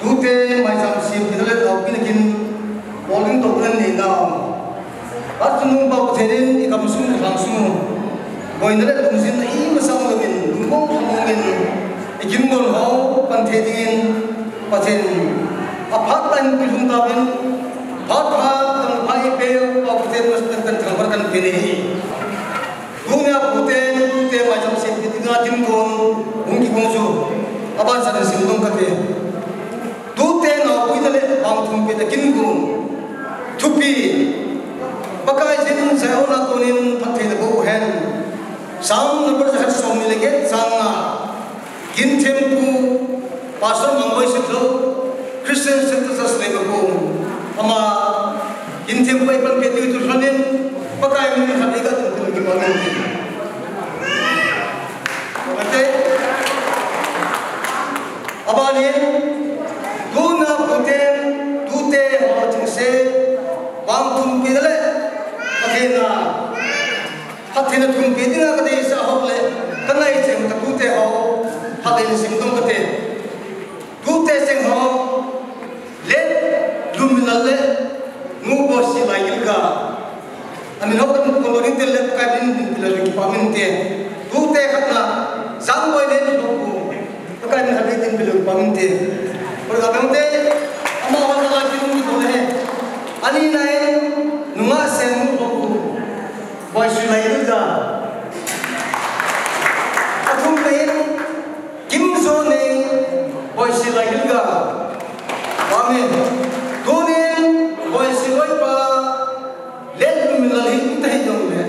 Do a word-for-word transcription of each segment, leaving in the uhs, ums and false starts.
Tute maicham sempina le naopina kin bol ding toh kan nei nau. Pathen in, Pathen in i gamsung i lhangsung u boina le lungsetna imasang louvin, lungmong lhamong in i kin bol ho pan thei dingin Pathen a phat tah in pilhung tauvin, phat pha dang pha i pe Pathen mas tan tan thang bar kan pe nei. Tunia pute, tute maicham sempina dinga kin kon hung kigong chu, aban chan sim dong kate. Tute naopuina le vangthumpina kin kon thupi, Pakaiyin Zion a konin phattheina boh hen. Psalm number jakhat somni le get chang nga. Kin thempu Pastor Mangboi Sitlhou, Christian Center Church Leimakhong, ama kin thempu ei panpi diu thu lhonin, Pakai min in khat ei ga tum tum kipa min. Okay. Abanin, tuna puten, tute ho chingse, vangthumpina le, Pathen a phattheina thumpi dinga ka deisah ho le, ka ngai chem ka tute ho, phattheina sim dong kate. Tute cheng ho, le, Lunminlal le, Nu Boisi Laigilga. Amin ho kan kon ding tel le, ka min din pila ring pa min te. Tute khatna, Sangboi le Ni ho. Ka min khat din pila ring pa min te. Por ka min te, ama ho ka din ni ko le. Ani na e, Nunga Sen Nu ho. Boisi Laigilga. Athumna in Kimjonei, Boisi Laigilga. Amen. Tunin Boisi Loipa, Lunminlal hi tahi jongle,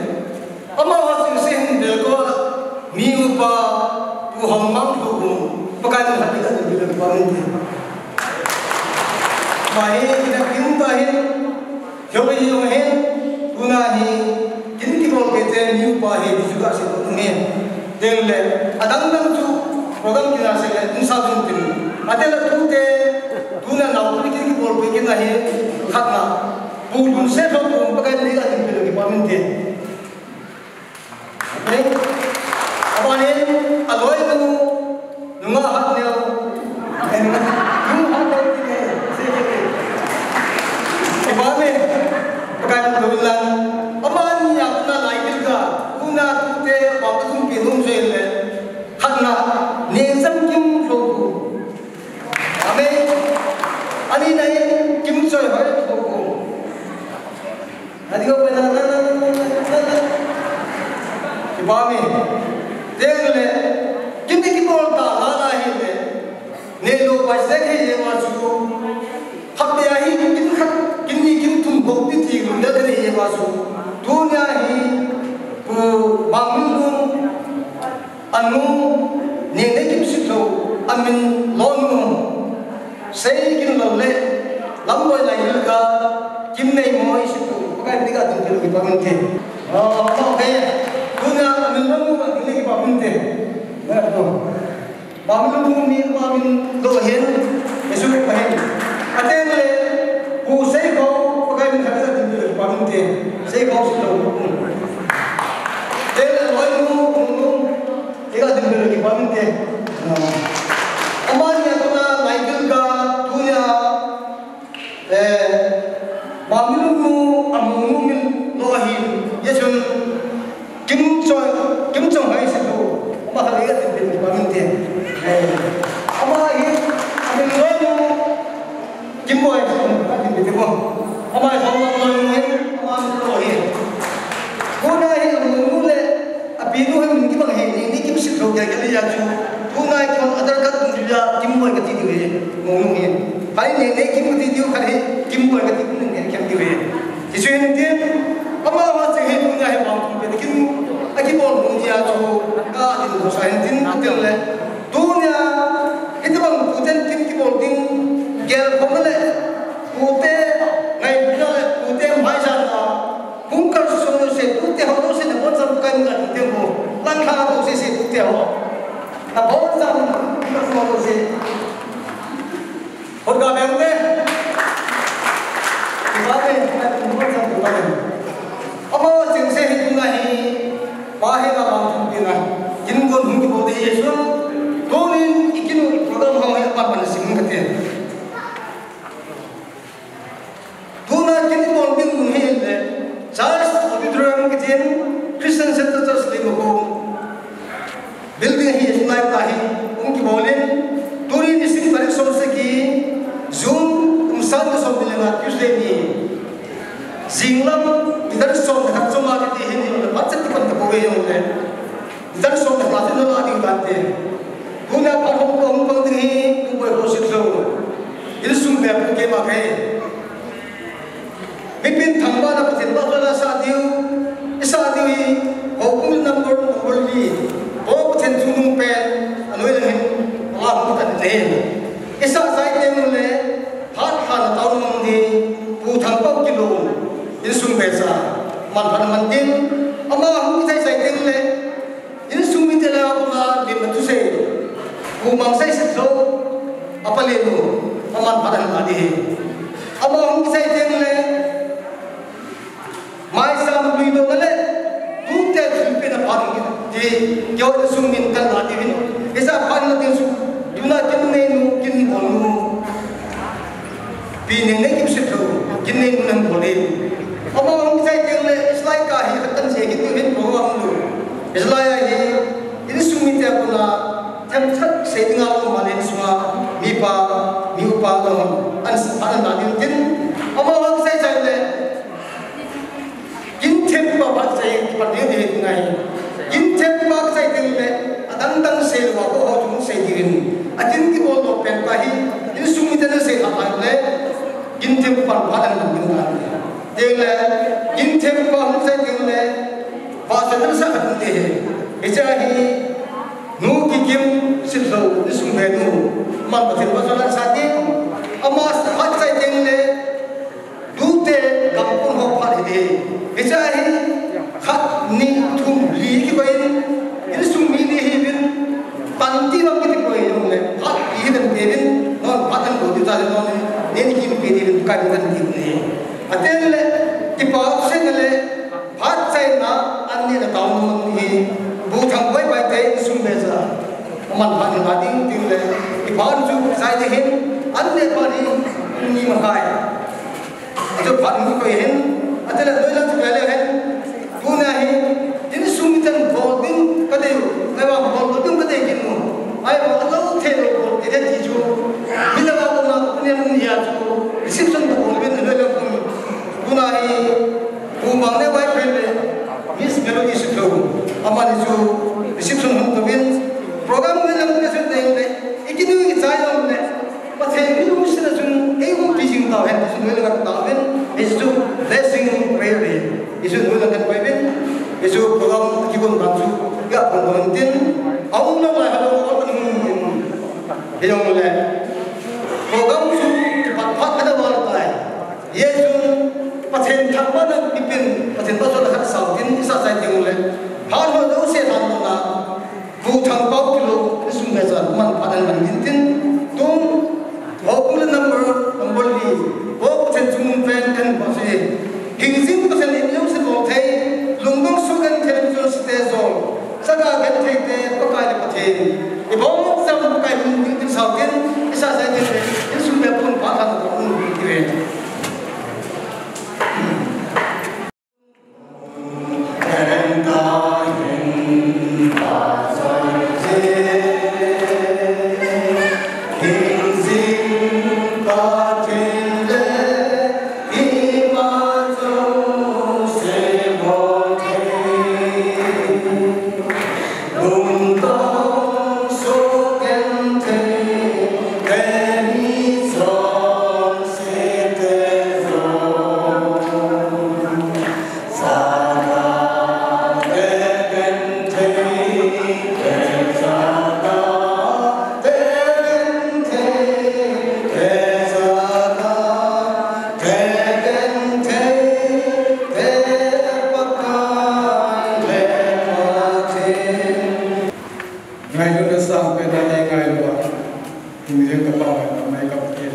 amaho chingse hin bel ko, mi upa, Pu Hongmang Lhokbung, Pakai min khat din ka din pila ring pa min te. Mahi, ina kim ta hin, Hiu hi jong hin, tuna hi, kin kibol peh te, mi upa hi, di chu ka sei ding ahi. Teng le, adang dang chu, program kina sei le, in sa dun tin. Ate le tute, tuna nau tuni kin kibol peh kina hi, khatna. Pu Lunset Lhokbung, Pakai min in ka din pila ring pa min te. Amen. Abanin, aloinu, Nunga Hatneo. Nunga Hatneo kine, se kine. Iba me, Pakai min in lang. Amani a tuna Laigilga, tuna tute, vangthumpina um jeng le. Khatna, Necham Kim Lhokbung. Amen. Ani na in, Kimchoihoi Lhokbung. Adi ko pena na na na na na na. Kipa me. Teng le, kin kibol ta la la hi le. Neilou pai se ke ye ma chu. Hapte a hi kin khat, kin ni kin thum bou ti ti lu le ke ye ma chu. Tunia hi, Pu Bangminlun. Anu, Nenei Kim Sitlhou, amin lonu, Seiginlal le, Lamboi Laigilga, Kimneimoi Sitlhou, Pakai min in ka din pila ring pa min te. Ah, okay. Tuna amin lonu, ka din pila ring pa min te. Bangminlun mi, Bangminlun lo hin, Jesu pa hin. Ateng le, Pu Seikhou, Pakai min in ka din pila ring pa min te. Seikhou Sitlhou. Teng le, loinu, nu, nu. Ika din bel kipa min te. Amani a tuna Laigilga tunia, eh, Bangminlun nu, amonu min lo ahin. Ye chun, Kimchoi, Kimchoihoi Sitlhou. Ama khat ika din bel kipa min te. Eh, ama hi, amin loinu, Kimboi, ka din bel kipa. Ama hi, ama loinu, ama min lo ahin. Tuna hi, amonu le, Apinu hi min kibang hi, Nenei Kim Sitlhou kei kei le ya chu. Tuna hi kei Aadhaar card dungjuiya Kimboi kati diu ve, monu hi. Hai Nenei Kim kati diu khat hi, Kimboi kati diu Nenei Kim diu ve. Hichu hin tin, amaho cheng hi tuna hi vangthumpina kin, akibol mun dia chu, ka din ko sa hin tin, atin le. Tunia, hitobang puten kin kibol ding, gel khom le, pute, ngailutna le, pute maicham na, Hung kalson jouse, tute ho jouse, nabonchauva Pakai min in ka din temo. Langkhat jouse, tute ho. Nabonchauva, hung kalson jouse. Hot ga beng te. Kipa te, nabonchauva Pakai min. Amaho chengse hi tuna hi, pa hi na vangthumpina. Kin kon hung kibol te Jesu. Tunin i kinu program ho hi pan pan Christian Center Church Leimakhong building hi, hiche lai a hi hung kibol in, tuni nisim tarik som sagi, June kum sang le som ni le nga, Tuesday ni, jinglam, ni tarik som le khat chunga kiti hin, ni le phat chet kipan tapouve jongle, ni tarik som le khat chunga la ding tante. Tuna phat hung, hung pang ding hi, Pu Boikhosit Lhou, insung bep pu keima kahi. Mipin thangvahna Pathen vahchoina sa diu, isa diu hi, houbung number, number li, Pu Pathen Chungnungpen, anoi lang hin, ala hung tan te. Isa chai teng le, phat lhana taona mang ding, Pu Thangpau Kilun, insung becha, manpha na man ding, ama hung chai chai teng le, insung mite lah a kona lim na thusei, Pu Mangsei Sitlhou, apa le nu, aman phat ahin la ding ahi. Ama hung kisei teng le, Maisam Luidona le, tute thilpeh na phat hung kiti, keiho insung min kan la ding ahin. Isa phat na ding chu, tuna kin nei nu, kin bol nu. Pi Nengneng Kimsitlhou, kin nei nu nang bol in. Ama hung kisei teng le, Israel ka hi khat kan sei kit ding ahin program lu. Israel a hi, insung mite a kona, themthat sei dinga um male insunga, mipa, mi upa lou, an s-, an la ding tin. Ama hung kisei chai le, Kin thempa phat chai kipat ding ahi ngai. Kin thempa chai ding le, adang dang sei lou a, keiho chung sei ding in. Atin kibol lou pen pa hi, insung mite na sei lhah le, kin thempa phat an ding ta. Ding le, kin thempa hung chai ding le, pa sa na sa khat ding ahi. Hiche hi, Nu Kikim Sitlhou, insung minu, aman Pathen vahchoina sa ding, ama phat chai ding le, Tute gam pun ho phat hi ding. Hiche hi khat, ni, thum, li kikoi in, insung mi li hi uvin, panti bang kiti koi in le, phat li hi dan te uvin, non phat an do ti ta le non, nen kim pe ti uvin, kai dan ti uvin. Atin le, kipa se le, phat chaina, an ni na taona mang hi, Bu Thangboibai te insung becha, aman phat ni ma ding tin le, kipa chu chai ding ahin, an ni phat ni, ni ma kai. Achu phat ni koi hin, ati le noi lang chu le hin, tuna hi, insung miten bol ding ka dei u, ahivang bol ding ka dei kit u, ahivang alou thei lou bol kit e ti chu, mi langa kona, tuni a mun hi a chu, reception bol uvin, noi lang kun, tuna hi, Pu Mangneo Vaiphei le, Miss Melody Sitlhou, amani chu, reception hung tou vin, program noi lang chu dei le, i kinu i chai lou le, Pathen in lungset a chun, eiumpi jing tau hen, ti chun noi lang a tau hen, hichu blessing prayer hi, hichu noi lang a koi uvin, hichu program kigon ban chu, ga kon don tin, aum lou lai ha lou, aum lou hin, hijongle, program chu, kipat phat ka da val tai, hichun, Pathen thangvahna mipin, Pathen vahchoina khat sao tin, isa chai ding le, phat ho jouse lhan lou na, Pu Thangpau Kilun, insung becha, aman phat an man ding tin, tung, houbung le number, number li, Pu Pathen Chungnungpen kan pa si. Hingjing Pathen in jong se bol thei, lungdong sugenthei le chun site jol, chaga genthei te, Pakai le Pathen. Ibon cham Pakai lung ding tin sao tin, isa chai ding le, insung le pun phat lhan ta un ding ti ve. Ngailutna sangpen a nei ngailu a, hingjing ka Pa, nei ka Pathen.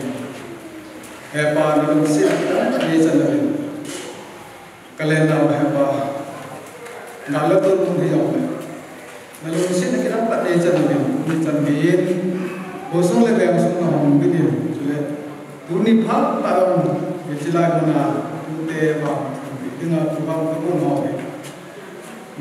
He Pa, nalungsetna nei chan uvin. Ka lennau He Pa, nalungsetna kilang pat nei chan uvin, nei chan uvin, khosung le vengsung na hung uvin, chule tuni phat tah a um, hiche lai mun a, tute vang, dinga program ka bol ho hi.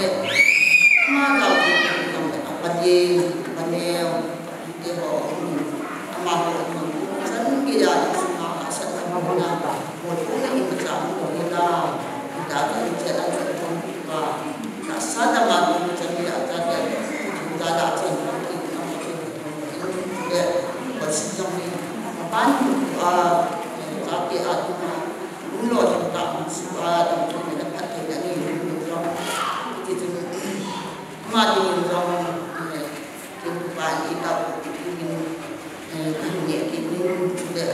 le, ama jao ti jong le, apa ding, apa neo, apa ding te ho, ama ho, chan geiya, sunga, asat na ho na, ho, ho na in cha, ho na, ta, ta, in cha, ta, ta, ta, ta, sa, ta, ma, ta, cha, ya, ta, ta, ta, ta, ta, ta, le, ko si jong ni, pan, a, ta, ke, a, tu, ma, Lunglo jong tah, sua dam thei le phatthei anei lunglo jong. Tichun, ama dingin jong, eh, kin pa i tao, kin, eh, kan neh kit ning chule,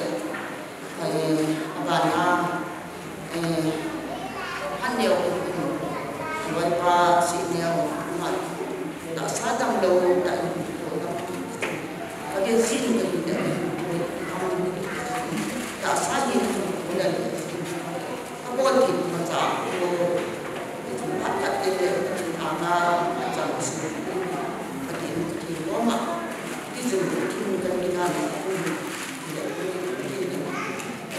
eh, abana, eh, han neo, loipa si neo, ama, tahsa damlou, tah in, ka ve jin ka hi, tahsa hi, Abol kit masa ko, phat khat te le, Pathen anga, achang si, Pathen, Pathen loma, ti jong Pathen kan ni kan,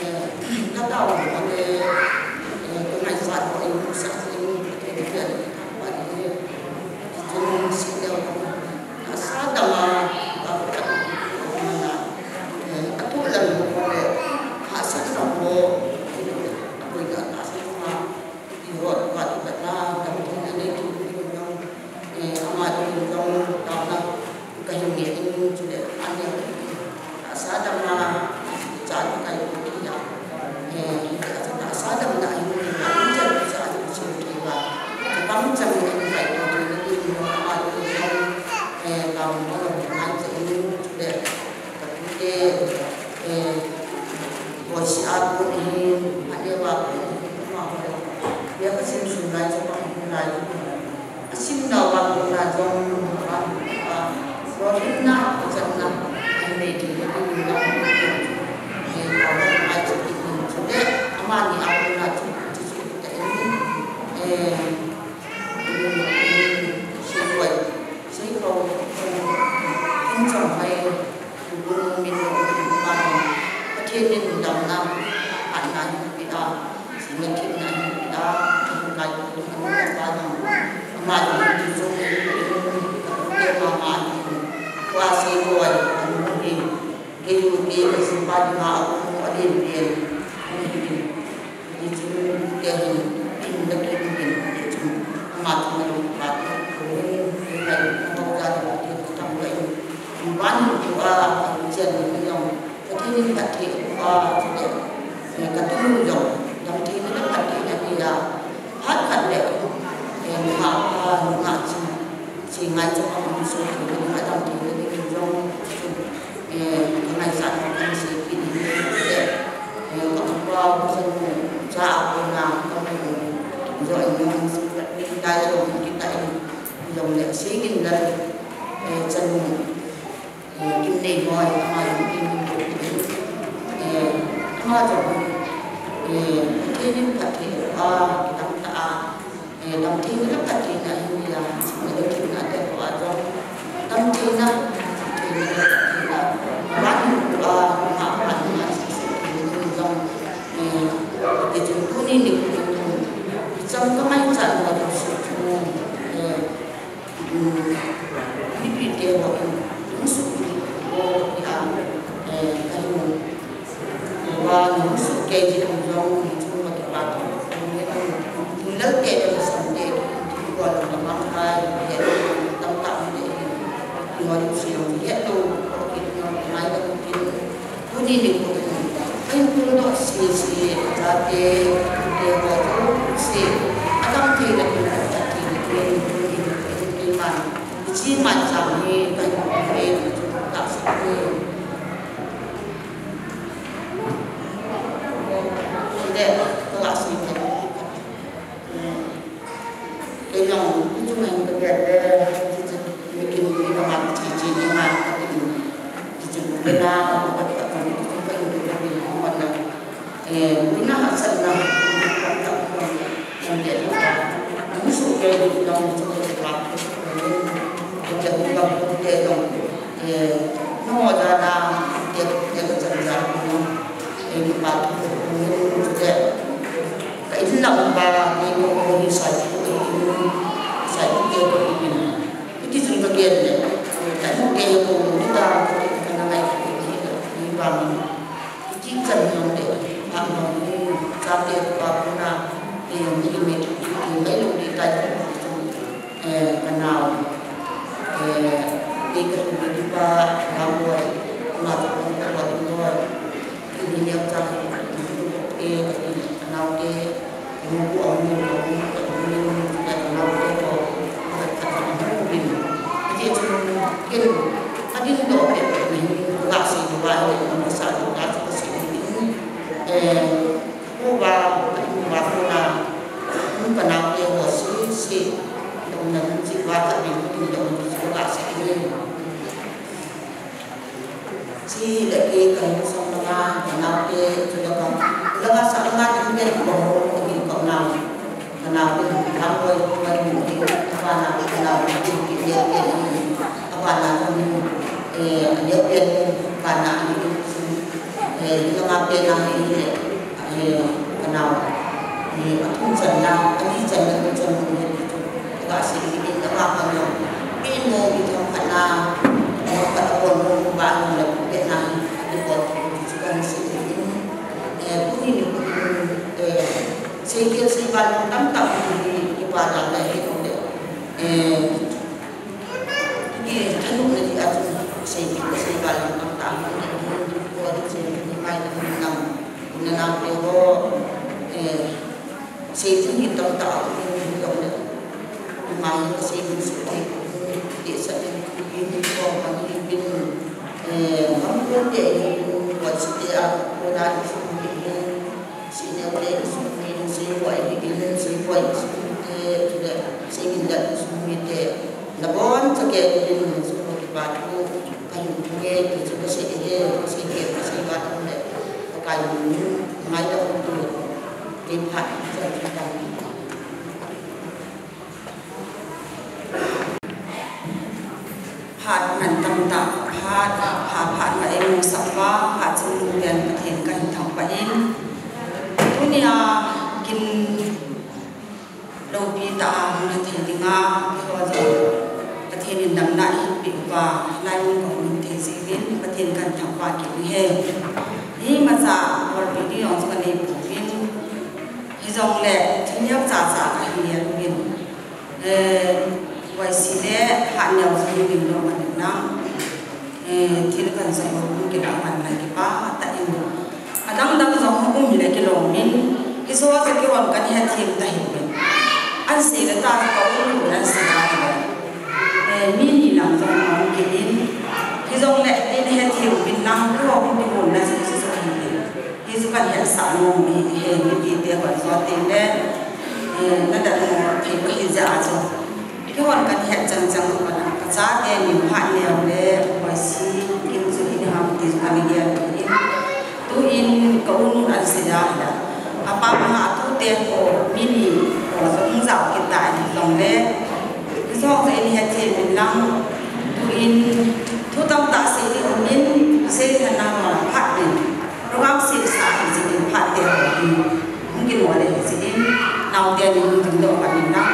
eh, ka tao le, eh, ka ngaisat ko, eh, sa, eh, Pathen, Pathen, Pathen, Pathen, si le, Tahsa dama, eh, athu lam ho le, hahsatna ho, akoina tahsa dama, ti ho, tua tu kata, damtheina nei tu, ti jong, eh, ama tu jong, taona, ka hin nge in, chule, ane, Tahsa dama, cha tu kai tu kia. Eh, tahsa damna hi, cha cha cha cha kia. Chapang chang ni kai tu ni ni ma tu, eh, tam ma lo ni cha ni de. Te, eh, ko si a tu ni, ane wa, ma ho. Ya ka sim sim lai, chapang lai. Asim nau vang kona jong, vang, ah, lolhinna, pachatna, ahin nei thei na ding in, eh, ka vang mai chu kit in chu le, amani a kona chu, chu, chu, ta in, eh, sei koi, sei ko, eh, in chang mai, Pathen in damna, phatna hin pia, sina thina hin pia, hin kai ko hin pia, ama hin ti jong hin pia, te mama hin, kua sei loi, anu hin, kei u te, ka simpa dinga, aku mu a din pia, hin, Ti chun, te hin, in da ki in, ti chun, ama chun a lung pa, ko hin, ko hin, ko hin, ko hin, ko hin, van ko a, ko chen ni jong, ko ti ni ka ti ko a, ti de, eh, ka tu jong, jong ti ni ka ti na ni ya, hat ka le, eh, ma, ma, ma chi, chi ngai cha ma, ma so, ti ni ma dam ti ni jong, eh, ka ngai sa, ka ngai si, ki ni, eh, Eh, ka pa, ka chanu, cha a kona, ka mu, jo in mo, in su ka, in dai lo, in kita in, jong le, si in dai, eh, chanu, eh, kin nei mo, ama jong kin, eh, ama jong, eh, kin in ka ti, a, ki tam ta a, Eh, damtheina le phattheina hi nia, chihna le thumna te ko a jong. Damtheina, damtheina le phattheina. Van hin ko a, nga phattheina, chihna le jong. Eh, ti chun tuni nikho in, icham ka ngaichat na jong chu, eh, um, mipi te ho in, lungsuh nikho, eh, ka hin Tua nung sukei jin jong ni chung ma kipa to. Ni lal te le sam te ki tua lo na mang kai ye tam tam te. Ni wa lu si lo ye to ki no mai da ki. Kuni ni ko. Kin tu no si si ta te te wa tu si. Adam te le ki ta ki ni ki ni ki man. Chi man sam ni ka ni ta si ni. Kei jong, kei jong, Ka in lang pa ni ko ko ni sai ko in sai ko ko in. Iti jun ka gen le. Ka in ke ko ni ta ka na ngai ko ni ba. Iti chan ni le. Ba ni sa te pa ko na. Ni ni me ni me lo ni ta. Eh, ka nau, eh, eh, ka nau, ka nau, ka nau, ka nau, ka nau, eh, Jehovah, Jehovah kona, kanaote ho sese, dongna Jehovah kati, dongna Jehovah sese. Chule kei kahin song langa, kanaote, chule ka, langa sa langa, ding den ko, ding ko na, kanaote, kanaote, kanaote, kanaote, kanaote, eh, eh, eh, eh, ka nau, eh, athum channa, ali channa, tu channa, tu, tu, ka si, i, i, ka pa ka no, i no, i thong ka na, no, ka ta pon, no, ba, no, la, pe na, i, i, ko, tu, tu, ka si, i, eh, tu, ni, ni, eh, sei ke, sei ba, no, tam, tam, tu, ni, i, ba, da, da, i, no, de, eh, Ki thanop na di a chun sei, sei ba lam tam ta, ko di sei ni mai na nam, na nam te ho, eh, sei chun hi tam ta, ni ni tam na. Mai ka sei ni sei te, te sa ni ni ko ma ni bin, eh, mam ko te ni ko si te a, ko na ni si ni. Seineo te, seimin, seiboi, igil, seiboi, seite, chule, seimin le, seimite. Nabon chake, igil, seibo kipa thu, kahin thunge, ti chu kasei e, kasei e, kasei ba thunge, kakai min, ngai ta tu, ni phat, sa chu ta. Phat ngen tamtah, phat, phat, phat nga eimusah uva, phat chungnung pen Pathen kahin thangvah in. Tunia kin loupi tah a hung lhung thei dinga, keiho jong Pathen in damna eipeh uva, hilai mun kahung lhung thei jeh uvin, Pathen kahin thangvah kit uve. Imacha bolpeh ding jong chu kanei pouvin. Hijongle, thil neo chacha kahi uvin. Eh, Y C le Hatneo chu hung ding lou ahi nang. Eh, thil kan sei ho hung kilah man lai kipah tah in. Adang dang jong hung um hile kilom in. Hiche ho chu keihon kan hethem tahih in. An sei le ta ka um le an sei a hile. Eh, mi ni lang jong hung kit in. Hijongle, nei hethem uvin lang, keiho hung kihon na chu chu chu ahi. Hichu kan hetsah nom u ahi, eh, mipite hon jong teng le, eh, na dat mo thei pa hi jeh a chu. Keihon kan het chang chang u kana, ka chate min Hatneo le Y C in chu in ham ti chu kana gel u ahi. Tuin ka u nun an sei a hile. Apa ma a tute ho mi ni ho jong jao kit ta in jong le. Jong jong in hethem in lang. Tuin thu tamtah sei ding um in, sei tha na ma phat in. Program sesa hi jeh in phat te ho hi hung kino le hi jeh in, naote ni hung ding doh khat in lang.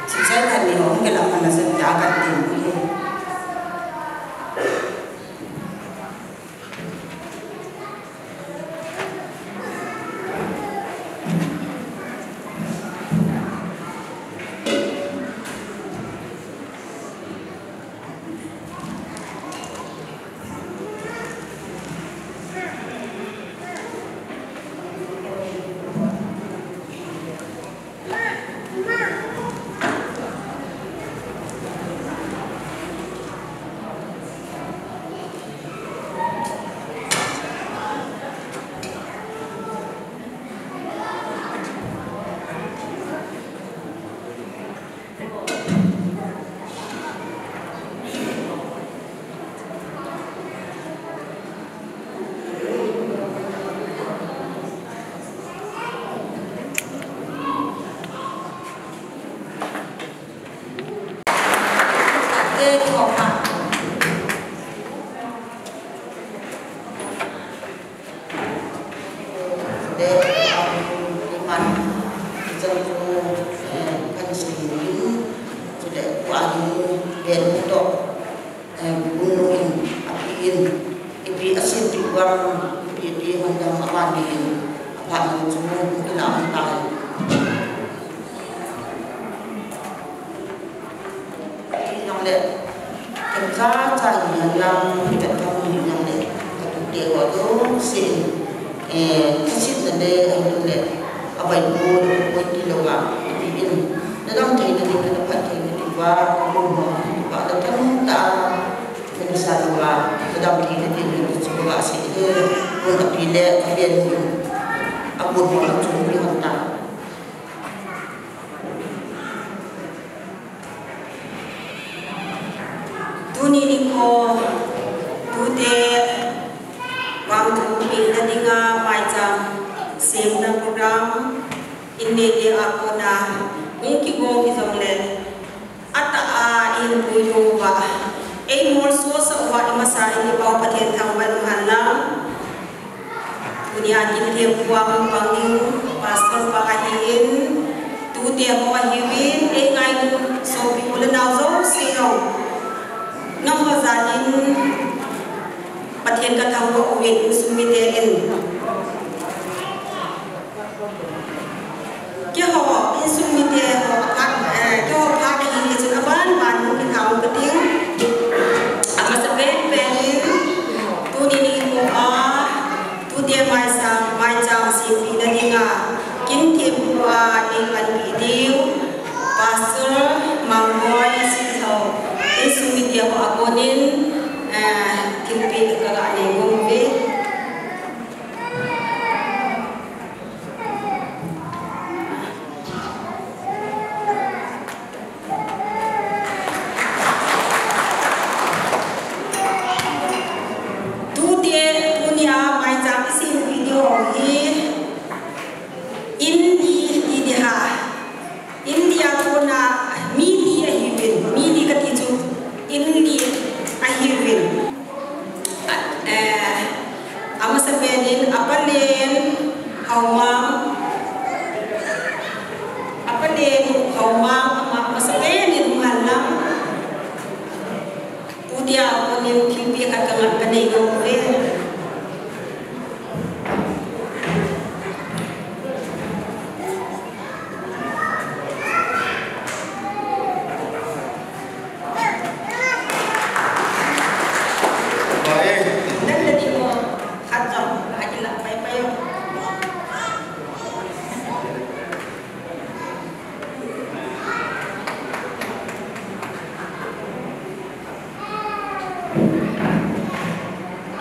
Sesai khat ni hung kilah khat na jong ta khat ding hi. Ipi asinpi uva, ipi, ipi hon dam aman dingin, aphat hon chu, kila hon tai. Jongle, kemcha cha in lang, kemcha cha in lang le, katute ho jouse, eh, kasitna le, ahiloule, avaipo, avaipo ti louva, ipi in, nadam theina ding, naphat theina ding uva, kagon ho, ba, nathan ta, Kani sa louva, kadam thei na ding, chu louva asei e, kon api le, api le, agon ho chu, mi hon ta. Tuni nikho, tute, vangthu pehna dinga, maicham, semna program, in neite a kona, hung kigon hijongle, Atah a, in puilut uva. Ei molso sah uva, imasa in i Pau Pathen thangvah in umhen lang. Tunia Kinthem Khuang pang ding, Pastor pa ahin, tute ho ahiuvin, ei ngailu sopi u le nao jouse jong. Nangho jal in, Pathen kathangvah uvin, insung mite in. Keiho, insung mite ho, aphat, eh, keiho phat ahi, hichun aban ban hung kithang kating. Amasa pen pen in, tuni nikho a, tute maicham, maicham sempina dinga, Kinthem Khuang a, ei panpi diu, Pastor Mangboi Sitho, insung mite ho a konin, eh, thilpeh kaga nei nom uve. Tute, tunia maicham i sem video hi, in i, i ding a. India kona mi ni ahiuvin, mi ni kati chu in ni ahiuvin. A, eh, amasa pen in Apalen Haomang, Apalen Haomang, ama, amasa pen in umhen lang. Tutia konin thilpeh khat kanga kanei nom uve.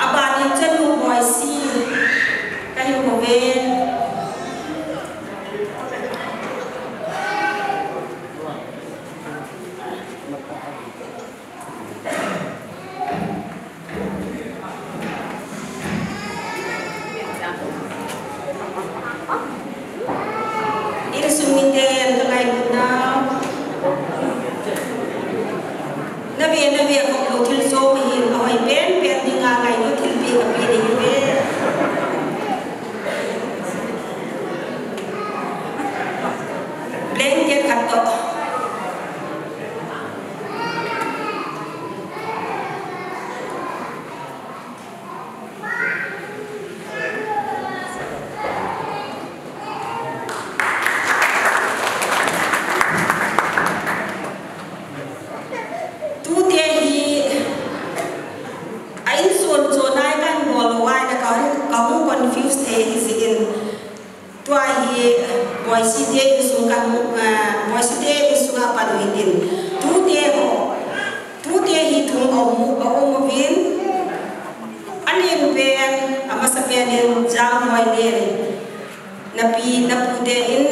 Abanin chanu Boisi, kahin kouve. Insung miten kangailut nau. Nave, nave, khop lou thil som ahin, ahoi pen pen dinga ngailut thilpeh kapeh ding ahiuve. Blanket khat toh. Tute hi, a insung chonai kan bol uva, ka hung, ka hung confuse thei ahi jeh in. Tua hi Boisi te insung ka hung, ah, Boisi te insung a pan u hitin. Tute ho, tute hi thum aum, aum uvin. Anen pen, amasa pen in Jangboi nen. Napi, napute in,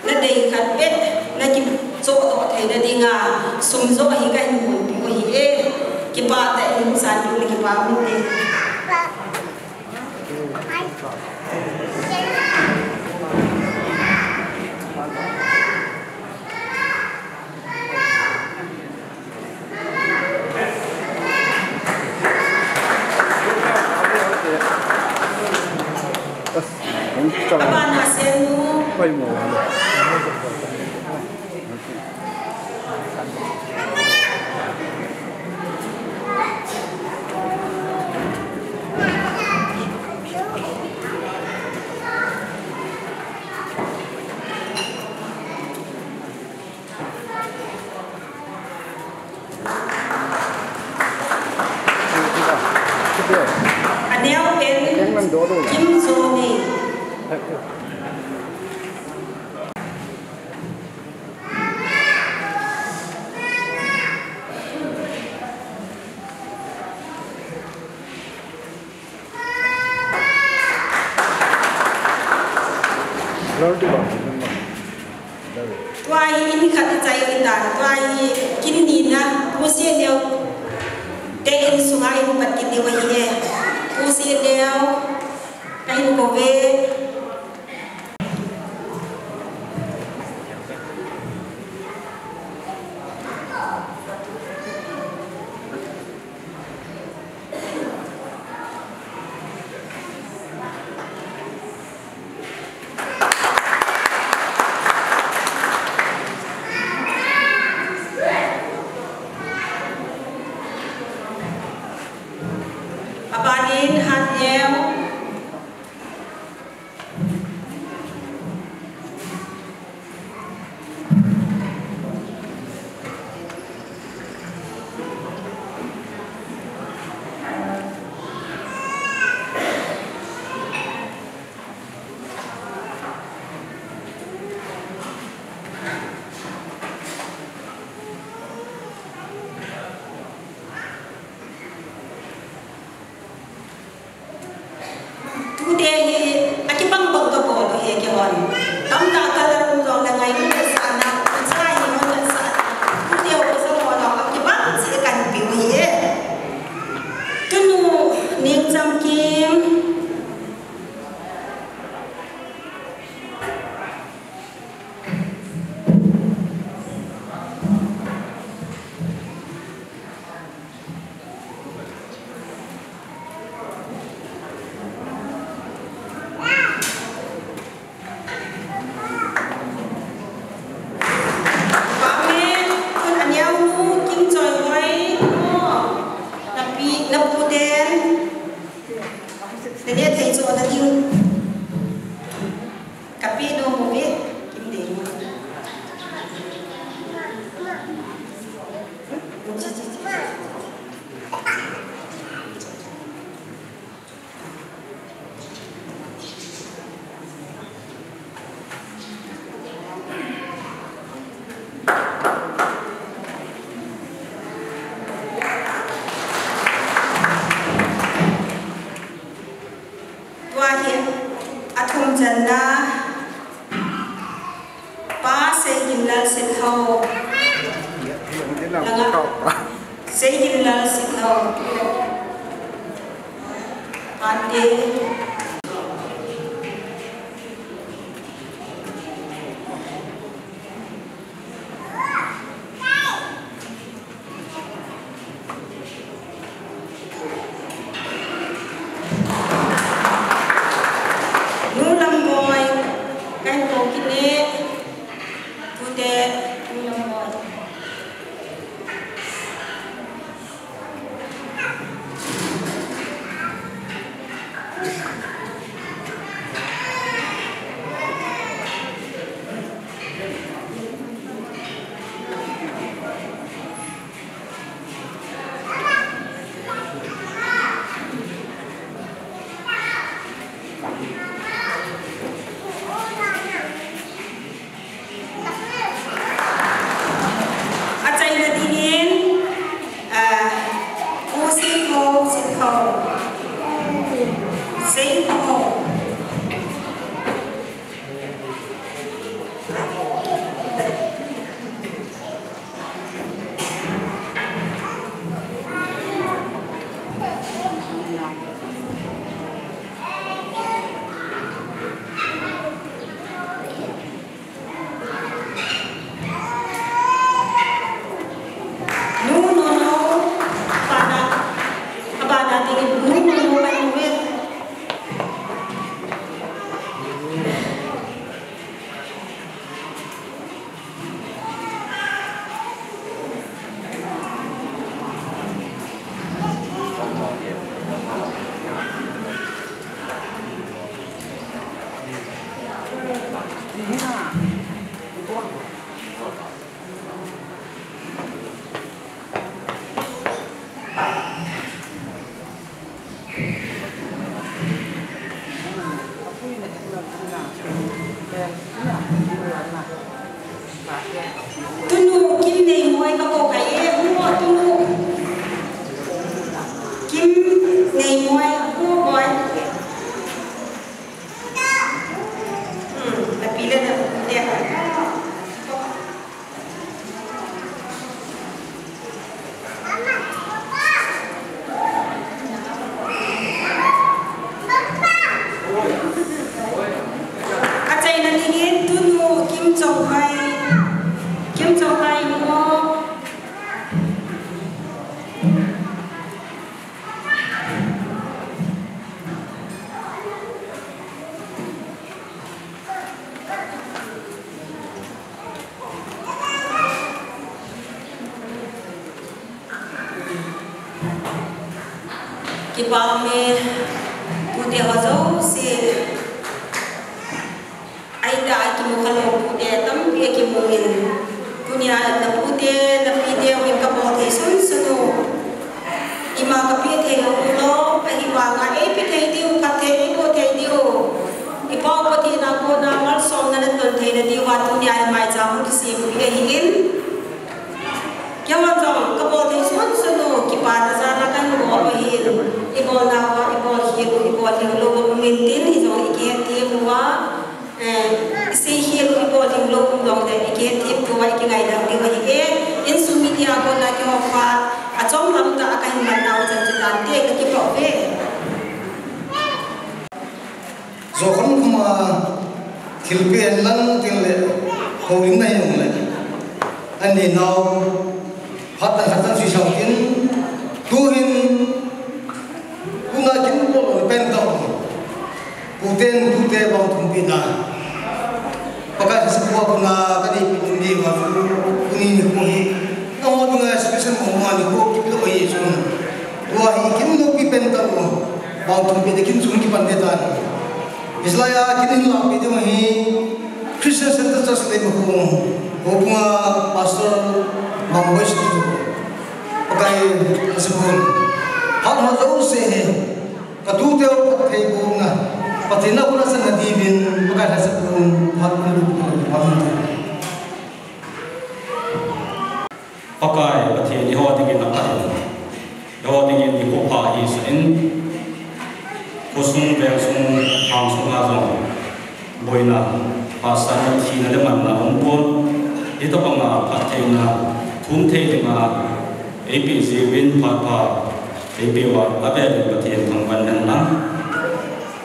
nadei khat beh, nakichoh doh theina dinga, sum joh hi kahin mun pi u ahi e, kipah tah in san pi u, nakipah un te. Aneo pen Kim Joni. Tua hi in khat i chai in dan, tua hi kin ni na, Pu Sianeo te in sunga in pat kit diu ahi e. Pu Sianeo, ka hin kou ve. Abanin Haneo. Tute hi akibang bang ka bol u hi kihon. Tamtah ka la rung jong le ngailut ka sa na, ka sa hi hon ka sa. Tute u ka sa mo na akibang si kan pi u hi. Tunu Ningchamkim. Amen. Khun aneo nu Kimchoihoi mo. Na pi, na pu ten. Na neh thei chu na ding. Ka pi nu mo ve. Kim dei mo. Tua hi athum channa Pa Seigimlal Sitlhou. Langa Seigimlal Sitlhou. Ante. Nu Lamboi, kan kou kit e. Tute, Nu Lamboi. Achaina dingin, ah, Pu Sitho, Sitho. Sitho. Nu Nono, abana, abana dingin Nu Nono, Nu Nono. Tunu Kim Neimoi ka ko kai e, mo tunu Kim Neimoi, mo boy. Hmm, na pila na pila. Achaina dingin tunu Kim Chonghai, Kim Chonghai mo. Kipa ume, tute ho jouse. Aita a kimu khalou pute tampi akimu in. Tunia na pute, na pite uvin kabol thei sunsun u. Ima kape thei lou u lou, ahivanga eipe thei diu, phatthei eiboh thei diu. I Pau Pathen a kona malsomna le ton theina diuva tunia i maicham hung kisem u ahin. Keima jong kabol thei sunsun u, kipana jal a kahin bol u ahin. I bolna uva, i bol khel u, i bol lhing lou u um intin, hijong i kihet them uva. Eh, i sei khel u, i bol lhing lou u um jongle, i kihet them uva, i kingaidam diu ahi e. Insung mite a kona kihoupi, achom lam tah a kahin man nau chan chu tante, kakipah uve. Jokhom khom a thilpeh lang tin le, houlimna jong le. Ani nau, phat tah khat tah sui sau tin, tuhin, tuna kin bol pen tah. Puten, tute bang thum pina. Pakai sa kua kona, kani pin ni ma, kuni ni kuni. Nau tu ngai special mo ma ni ko, kipi lo ye sun. Tua hi kin lo pi pen tah. Bang thum pi de kin sung kipan de tan. Israel kin hin la pi de ma hi Christian Center Church le ma ko. Ko punga pastor Mang Boy Situ. Pakai asukun. Hat ma jouse he. Katute u phatthei bohna. Pathen a kona sana diuvin. Pakai asukun. Hat ma jouse he. Pakai Pathen, eiho dingin apha in, eiho dingin nikho pha ahi sah in, khosung vengsung, lhangsung a jong boina, hahsatna, thina le manna um pon, hitobanga phattheina, thum thei dinga eipeh jiuvin phat pha eipeh uva, avel in Pathen thangvah in hen lang.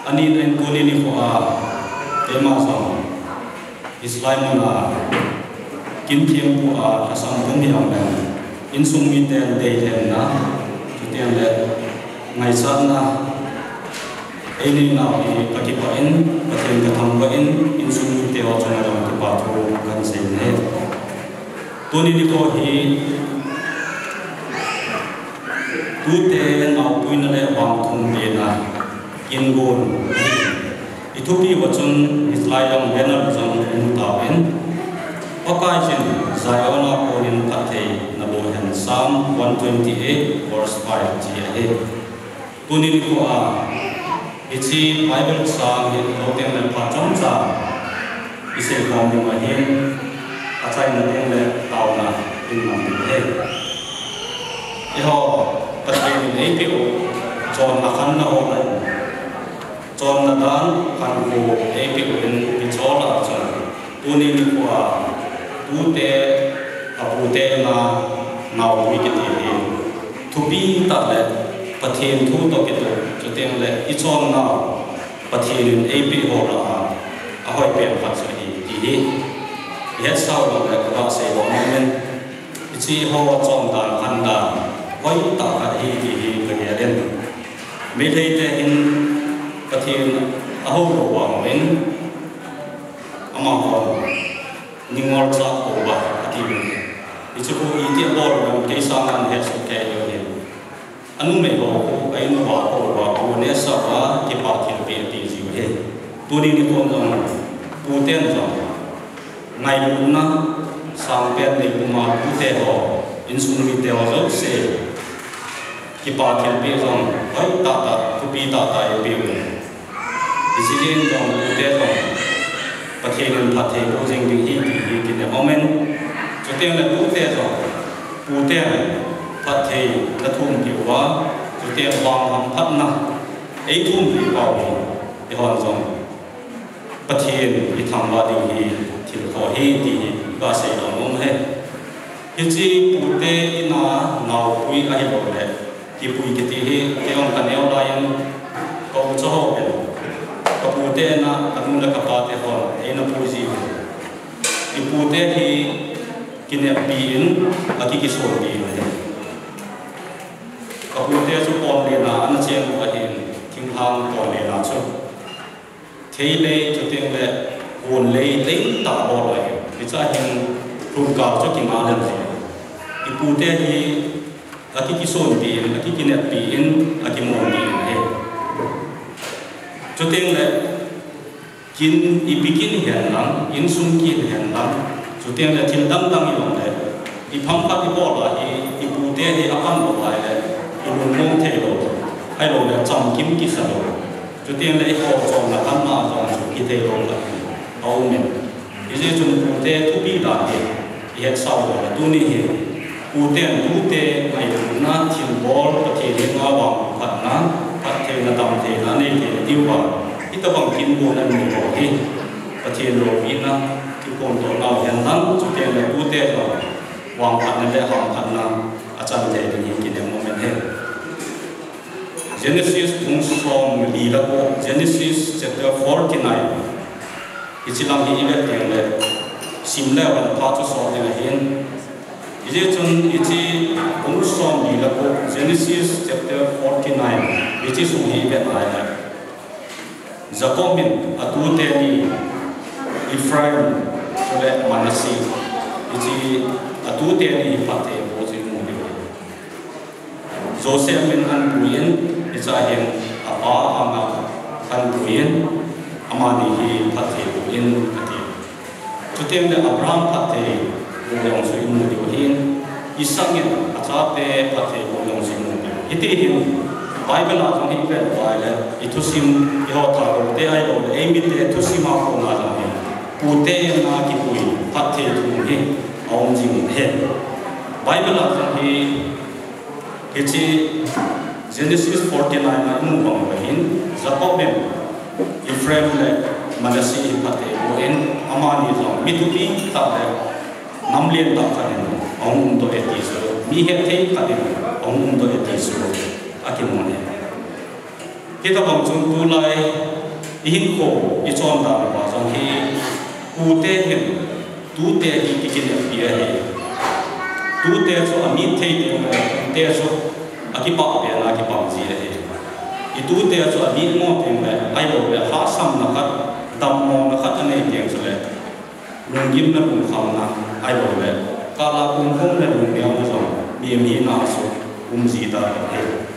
Ani in tuni nikho a, keima jong Israel muna, kin thempu a lhasam pum hi aum in, insung miten deilhenna, chuteng le ngaisatna, einei nau hi kakipah in, Pathen kathangvah in, insung mite ho chunga jong kipa thu kahin sei in ahi. Tuni nikho hi, tute naopuina le vangthum bena, kin gon. I thupi uva chun, hiche lai jong banner jong imu tauvin. Pakai chun Zion a konin phatthei naboh hen, Psalm one twenty-eight verse five ti ahi. Tuni nikho a, hiche Bible chang hi lou teng le phat chomcha isei khom ding ahin, achaina teng le taona in mang ding ahi. Eiho, Pathen in eipeh u, chonna khanna ho la in. Chonna dan khankho eipeh uvin, hiche lah a chun tuni nikho a tute, apute na naopui kiti hi thupi tah le Pathen thu toh kitoh, chuteng le ichonna Pathen in eipeh ho lah a ahoi pen khat chu ahi ti hi ihetsa u le kava sei lou nom in. Hiche ho chondan khandan hoitah khat ahi ti hi kagel in. Meitei te hin Pathen ahou lou vang uvin, amahon ningol chah pouva ati uvin. Hiche khu iti abol uvem kei sanga nahet soh kei leu hin. Anumei ho khu, a-in uva, a-u uva, u nehsah uva, kipa thilpeh ati jiu ahi. Tuni nikho jong, tuten jong, ngailutna sangpen neipuma tute ho, insung mite ho jouse, kipa thilpeh jong hoitah tah Hi tah tah eipeh uvin. Hiche jeh in jong tute jong Pathen in phatthei boh jing ding ahi ti hi kinem umin. Chuteng le tute jong puten phatthei nathumpi uva, chuteng vang hamphatna eithumpeh uva hi, eihon jong Pathen ithangvah diu hi thil khat ahi ti hi kasei nom e. Hiche pute in a naopui ahilou le kipui kiti hi, kei jong kaneo lai in, ka u cha ho pen, ka pute in a, kanu le kapa te hon eina pui jiu. Ipute hi kineppi in, aki kisonpi in. Ka pute chu ponlen a ana cheng u ahin, thinglhang ponlen a chu. Theilei chuteng le hunlei lei tah bol ahi. Hiche a hin lhun kal chu kinga lel ahi. Ipute hi aki kisonpi in, aki kineppi in, aki monpi in ahi. Chuteng le kin, ipi kin hihen lang, insung kin hihen lang, chuteng le thil dang dang ium le, ipham khat ibol a hi, ipute hi apan lou lai le, ilungmong thei lou, ahilou le chamkim kisa lou. Chuteng le ikhol chonna khat ma jong chu kithei lou lai aum in. Hijeh chun pute thupi dan hi ihetsau lou le, tuni hi puten tute ngailutna, thilbol, Pathen henga vangphatna, phattheina, damtheina anei theina diuva, hitobang kin bol anei ho hi Pathen loupina, kiphongdoh nau hihen lang, chuteng le tute jong vangphatna le hamphatna achan thei ding hi kinem umin ahi. Genesis bung somli le ko, Genesis chapter forty-nine. Hiche lang hi ivet teng le, sim leu hen phat chu sot ding ahin. Hijeh chun hiche bung somli le ko, Genesis chapter forty-nine, hiche sung hi ivet lai le, Jacob in atute ni Ephraim chule Manasseh, hiche atute ni phatthei boh chu imu diu ahi. Joseph min ahin pui in, hiche a hin apa anga ahin pui in, amani hi phatthei boh in ati. Chuteng le Abraham phatthei boh jong chu imu diu ahin, Isaac in achate phatthei boh jong chu imu diu. Hiti hin Bible a jong hi ivet uva le, ithusim, eiho Thadoh te ahilou le eimite thusim a kona jong hi, pute in a kipui phatthei thu hi aum jing ahi. Bible a jong hi Hiche Genesis forty-nine a imu bang uva hin, Jacob in Ephraim le Manasseh hi phatthei boh in, amani jong mi thupi tah le nam lentah khat in ahung umdoh e ti chu, mi hethei khat in ahung umdoh e ti chu akimu e. Hitobang chun tulai ihinkho ichon dan uva jong hi, pute hin tute hi kikineppi ahi. Tute chu amit thei teng le, tute chu akipah pen a kipang ji ahi. Itute chu amit mo teng le, ahilou le lhahsamna khat, dammona khat anei teng chule, lunggimna, lungkhamna ahilou le, kala kumkhum le lungneona jong mi, mi na chu um ji ta ahi.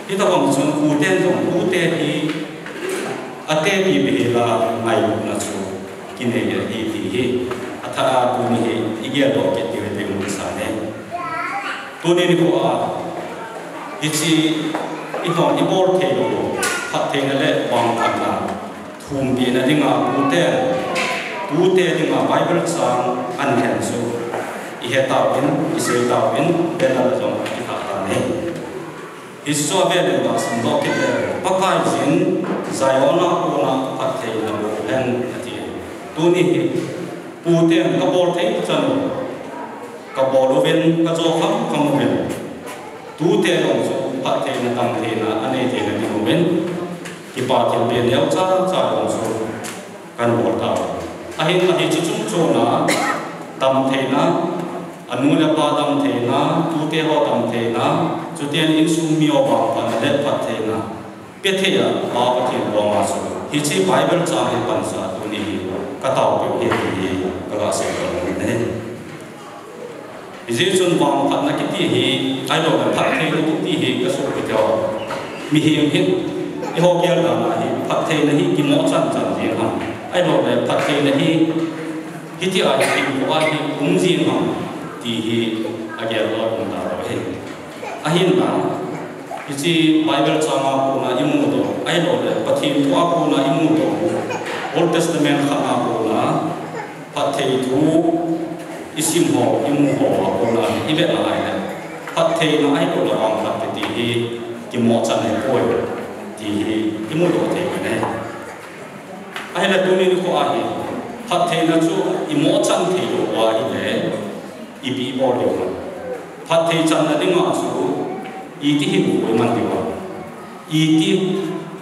Hitobang chun puten jong tute hi atepi beh hel a ngailutna chu kinei ahi ti hi athah a tuni hi igel doh kit diu ahi ti mu kasa e. Tuni nikho a hiche ihon ibol thei lou phattheina le vangphatna thumpina dinga pute, pute dinga Bible chang ahin khen chu ihe tauvin, isei tauvin, banner a jong akikha tan ahi. Hiche chu avel in gasim doh kit le, Pakaiyin Zion a kona phattheina boh hen ati. Tuni hi puten kabol thei chan u, kabol uvin kajo kham kham uvin, tute jong chu phattheina, damtheina anei theina ding uvin, kipa thilpeh neocha cha jong chu kahin bol tauve. Ahinla hiche chung chon a damtheina, anu le apa damtheina, tute ho damtheina, chuteng insung mi ho vangphatna le phattheina pethei a Pa Pathen koma chu hiche Bible chang hi pansa tuni hi kataopeh u ahi ti hi kaga seidoh nom e. Hijeh chun vangphatna kiti hi, ahilou le phattheina kiti hi kasopi teho, mihem hin eiho gel dan a hi phattheina hi kimo chan chan jeng ham, ahilou le phattheina hi hitia hi, hinkho a hi um jeng ham ti hi agel lou um talou ahi. Ahinla Hiche Bible chang a kona imudoh, ahilouleh Pathen thu a kona imudoh, Old Testament khat a kona phatthei thu isim ho, imu ho a kona ivet na ahileh, phattheina ahilouleh vangphat kiti hi kimohchan ahipoi ti hi imudoh thei u ahi. Ahileh tuni nikho a hi phattheina chu imohchan thei lou ahileh, ipi ibol diu ham? Phatthei channa dinga chu iti hinkho iman diu ham? Iti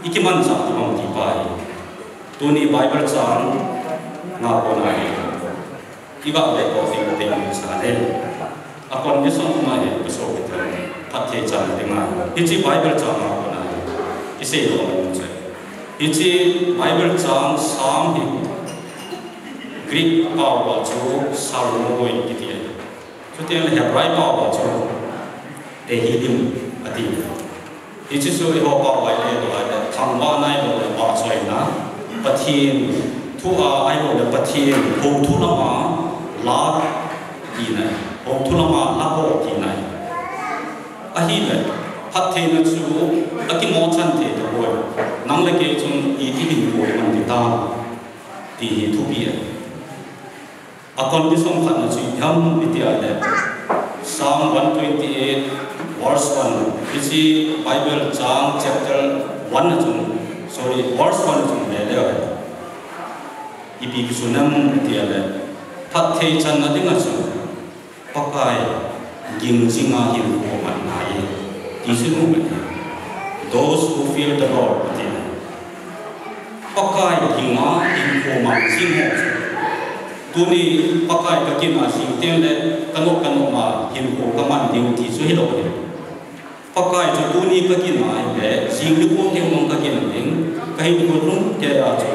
ikimanchah diu ham ti pa hi tuni Bible chang a kona hi iga vetoh ding teng sa le. A condition ma hi kaso kiti, phatthei channa dinga hiche Bible chang a kona hi isei lou chu, hiche Bible chang Psalm hi Greek pao a chu psalmoi kiti ahi. Chuteng le Hebrai pao a chu Tehillim ati. Hiche chu eiho pao a ile lou ahileh thangvahna ahilouleh vahchoina, Pathen thu a ahilouleh Pathen hou thu lama la tina, hou thu lama la ho tina. Ahileh phattheina chu akimohchan thei tapoi. Nang le kei chun iti hinkho iman ding ham ti hi thupi ahi. A condition khatna chu ipi ham iti ahileh, Psalm one twenty-eight verse one, hiche Bible chang chapter one a chun, sorry, verse one a chun le le, ipi kisun ham iti ahileh, phatthei channa dinga chu Pakai ging jinga hinkho man ngai ti chu nu ahi. Those who fear the Lord, ati. Pakai ginga hinkho man jing ho chu, tuni Pakai kakin a jing teng le kanop kanop ma hinkho kaman ding ti chu hilou ahi. Pakai chu tuni kakin a ahileh jing nikho teng jong kakin ding, kahinkho lhung kei a chu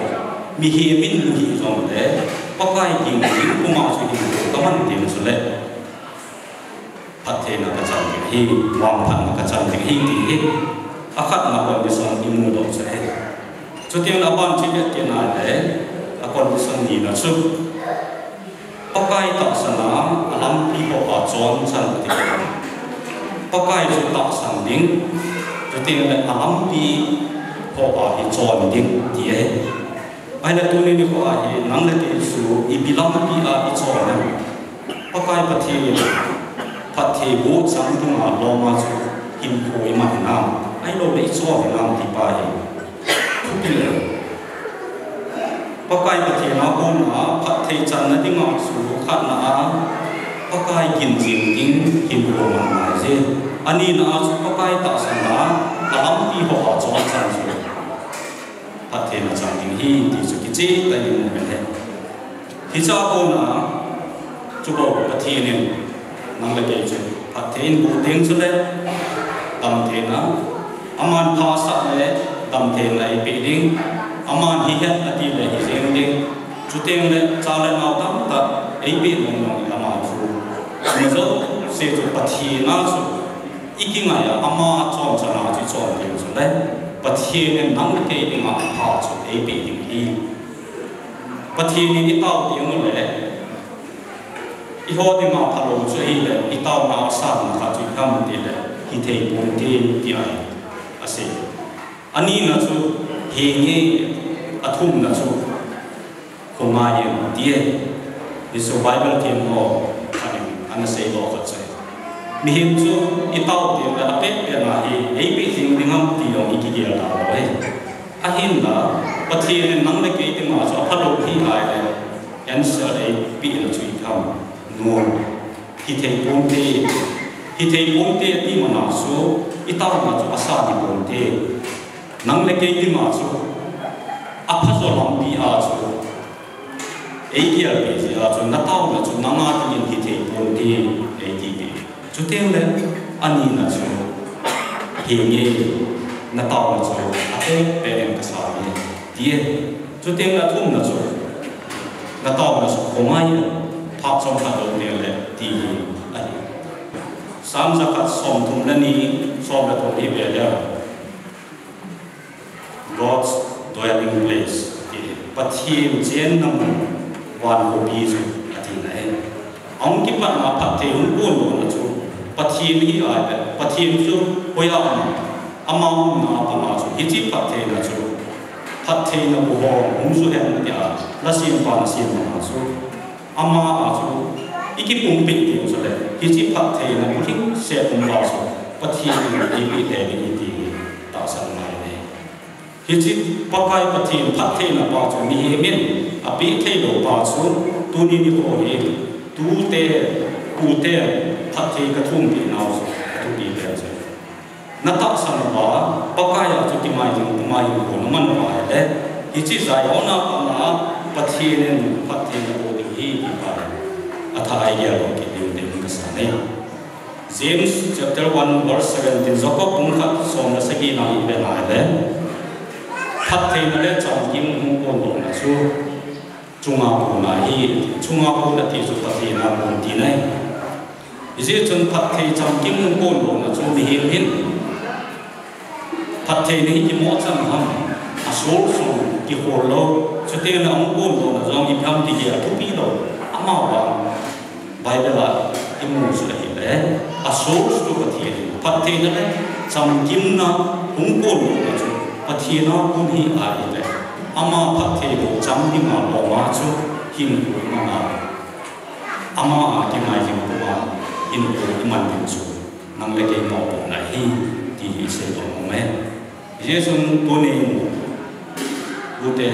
mihem in mu hih jongle Pakai ging jing puma chu hinkho kaman ding chule phattheina kachan ding ahi, vangphatna kachan ding ahi ti hi akhatna condition imudoh chu ahi. Chuteng le aban chu ivet kit na le, a condition nina chu Pakai tahsan a alampi ho a chonchan ti. Pakai chu tahsan ding, chuteng le alampi ho a hi chon ding ti ahi. Ahileh tuni nikho a hi nang le kei chu ipi lampi a ichon ham? Pakai Pathen in phattheiboh chang dinga lom a chu hinkho iman hinam, ahilouleh ichon hinam ti pa hi thupi ahi. Pakai Pathen a kona phatthei channa dinga chu khatna a Pakai ging jing ding hinkho man ngai je. Anina a chu Pakai tahsan a alampi ho a chonchan chu phattheina chang ding ahi ti chu kicheh tah in imu ahi. Hiche a kona chu bou Pathen in nang le kei chu phatthei in boh ding chule damtheina, aman pha asah le damtheina eipeh ding, aman hihen ati le hijeng ding, chuteng le cha le nao tamtah eipeh nung nung ama thu. Amajouse chu Pathen a chu ikingai a, ama chonchan a chu ichon ding chule Pathen in nang le kei dinga apha chu eipeh ding ahi. Pathen in itao teng ule eiho dinga phalou chu ahile, itaona asanna khat chu ipi ham itile, hithei ponte ti ahi, asei. Anina chu henge, athumna chu khongai in ti ahi. Hichu Bible themho khat in ana seidoh khat chu ahi. Mihem chu itao tengle apet pet a hi eipeh jing ding ham ti jong ikigel talou ahi. Ahinla Pathen in nang le kei dinga chu aphalou hi ahile, answer eipehna chu ipi ham? No. Hithei ponte. Hithei ponte ati mana chu itaona chu asan hi ponte. Nang le kei dinga chu aphajo lampi a chu eigelpeh jeh a chu nataona chu nanga dingin hithei ponte, eitipeh. Chutengle anina chu henge, nataona chu apet pet in kasan e, ti ahi. Chutengle athumna chu nataona chu khongai in, phachomkhat lou tengle ti hi ahi. Psalm jakhat somthum le ni, som le thum hi ve le, God's dwelling place, ti, Pathen chenna mun, van khopi chu, atina ahi. Ahung kipatna phatthei hung ponlona chu Pathen hi ahile, Pathen chu hoiya um? Ama umna a panga chu, hiche phattheina chu, phattheina bu ho hung ju hen tia, la siampa na siam ma chu, ama a chu, i kipumpeh ding chu le, hiche phattheina bu hing se um pa chu, Pathen in eipeh thei ding ahi ti hi tahsan ngai e. Hiche Pakai Pathen phattheina pa chu mihem in apeh thei lou pa chu, tuni nikho hi, tute, pute, phatthei ka thumpeh nau chu, ka thupi pen chu. Na tahsan uva, Pakai a chu kimai jing, kimai jing ko na man uva ahile, hiche Zion a panga Pathen in phattheina boh ding ahi ti pa, athah a i gel kit diu tin ka sa e. James chapter one verse seventeen, Jakob bung khat som le sagi na i vet na ahile, phattheina le chamkim hung kondohna chu chunga kon ahi, chunga kon ati chu phattheina kon tina ahi. Hijeh chun phatthei chamkim hung kondohna chu mihem hin phattheina hi kimo chang ham, a source chu kihol lou, chuteng le hung kondohna jong ipi ham ti hi athupi lou, amavang Bible a imu chu ahile, a source chu Pathen ahi, phattheina le chamkimna hung kondohna chu Pathen a kon ahi ahile, ama phattheiboh chang dinga lom a chu hinkho i man a, ama a kimai jing puma hinkho i man ding chu nang le kei mopohna ahi ti hi seidoh nom e. Hijeh chun tunin, tute,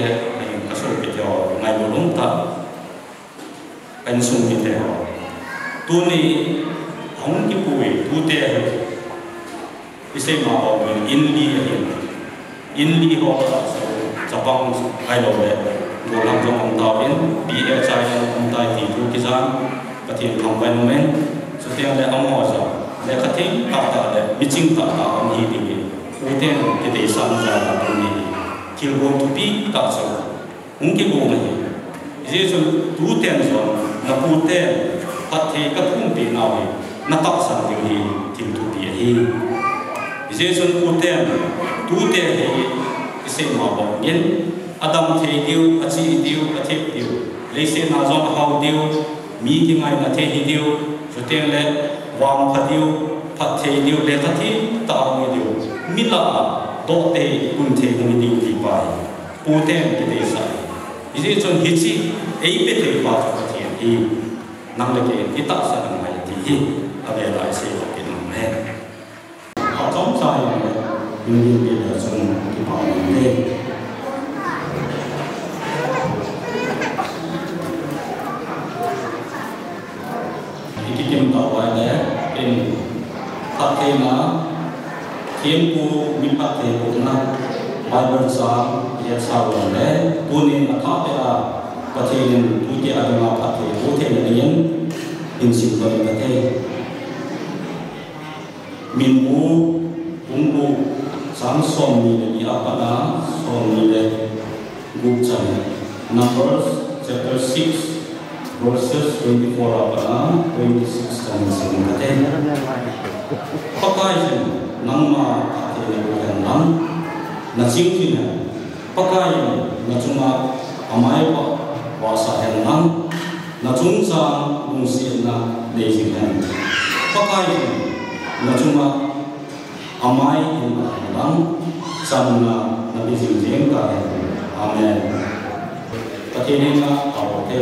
ka sopite ho, ngailut umtah, ka insung mite ho, tuni hung kipui tute hi, i sei ma bang in, in li ahin, in li ho a chu chapang ahilouleh gollhang jong um tauvin, P H I jong um tai ti thu kijan, Pathen thangvah in um in, chuteng le amaho jong lekha thei tahtah le miching tahtah aum ahi ti hi, tuten kideisahna jal a tuni hi thilgon thupi tah chu hung kigong ahi. Hijeh chun tuten jong, na puten phatthei ka thumpeh nau hi, na tahsan diu hi thil thupi ahi. Hijeh chun puten, tute hi, i sei ma bang in, adam thei diu, achi diu, athep diu, leiset a jong ahao diu, mi kingaina thei hi diu, chuteng le vangpha diu, phatthei diu, lekha thei tah a hung hi diu, mi lah a doh thei, kun thei hung hi diu ti pa hi puten kideisah. Hijeh chun hiche eipeh thei pa chu Pathen ahi, nang le kei i tahsan ngai ti hi, avel a i seidoh kit nom e. Achom cha in, min din pi le chun kipa um e. I kikim tah uva ahile, in, phattheina, thempu mi phattheibohna, Bible chang i hetsah uleh, tunin athah beh a, Pathen in tute a dinga phatthei boh theina dingin, hin simdoh inge. Minbu, bung gup, chang somni le ni a pat a somni le gup chan. Numbers chapter six, verses twenty-four a pat a twenty-six chan sim kate. Pakaiyin nangma phattheina boh hen lang, na chingthei hen. Pakaiyin na chunga amai vah, vahsah hen lang, na chungchang lungsetna nei jing hen. Pakaiyin na chunga amai hin vah hen lang, chamna na pe jing jeng tahen. Amen. Pathen in na aw te.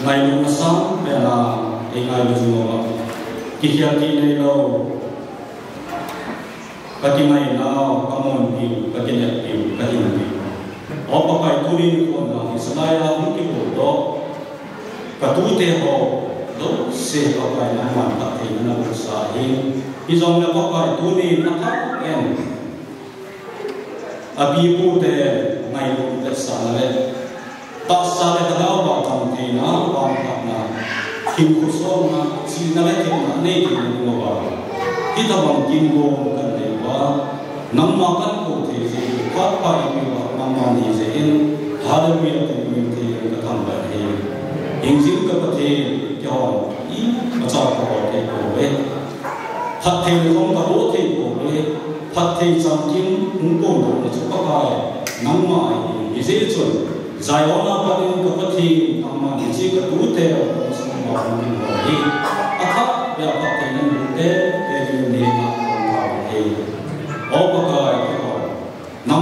Ngailutna sangpen a, ei ngailut jing uva, kikhel thei neilou, ka kingainau, ka monpiu, ka kineppiu, ka hinpiu. O Pakai, tuni nikho a, hiche lai a hung kibol doh ka tute ho jouse, Pakai, nangman phattheina na bohsah in. Hijongle Pakai, tuni na thah in apipu te ngailut vetsahna le tahsa le lhagao a chang theina, vangphatna, hinkho sotna, chihna le thepna nei theina ding uva, hitobang kin gom kan nei uva, nangma kan kou thei jeh in, phat pha ipi uva nangma nei jeh in, hallelujah tin min thei in ka thangvah e. Hingjing ka Pathen, keihon imacha ka bol thei pouve. Phattheina jong ka boh thei pouve. Phatthei chamkim hung kondohna chu Pakai nangma ahi. Hijeh chun Zion a pat in ka Pathen, nangman hiche ka tute, ka sung uva hung ding ho hi, athah beh a phattheina boh te, te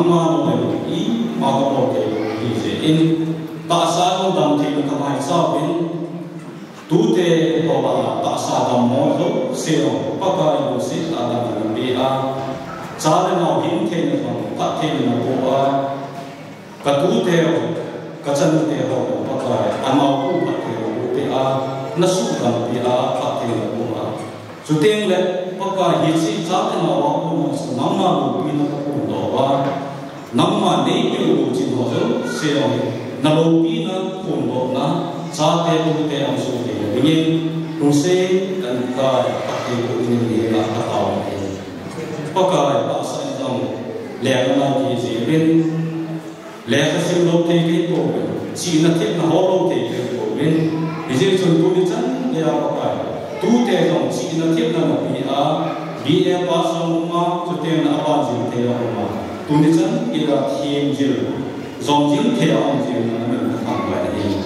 Ama nung le ima kabol thei lou hi jeh in, tahsa jong dam thei lou kamai chauvin, tute ho a tahsa dammo jouse jong Pakai lungset tah a damna napeh a, cha le nao hin theina jong phattheina naboh a, ka tute ho, ka chanute ho Pakai, anao pu phattheina naboh peh a, nasuhdam peh a, phattheina naboh a. Chuteng le, Pakai, hiche cha le nao a kona chu nangma loupina kaphondoh uva, nangma neipeh u louchin ho jouse jong naloupina phondohna, chate tute aum soh theina dingin, lungset tah in phatthei boh dingin nangma katao ahi. Pakai, tahsa in jong leng angai kit jeh uvin, lekha sim lou thei kei pouvin, chihna thepna hol lou thei kei pouvin, hijeh chun tuni chan geiya Pakai, tute jong chihna thepna napeh a, B A pass jong um a, chuteng le aban jing thei jong um a, tuni chan geiya them jing, jom jing thei a um jing na min kathangvah in ahi.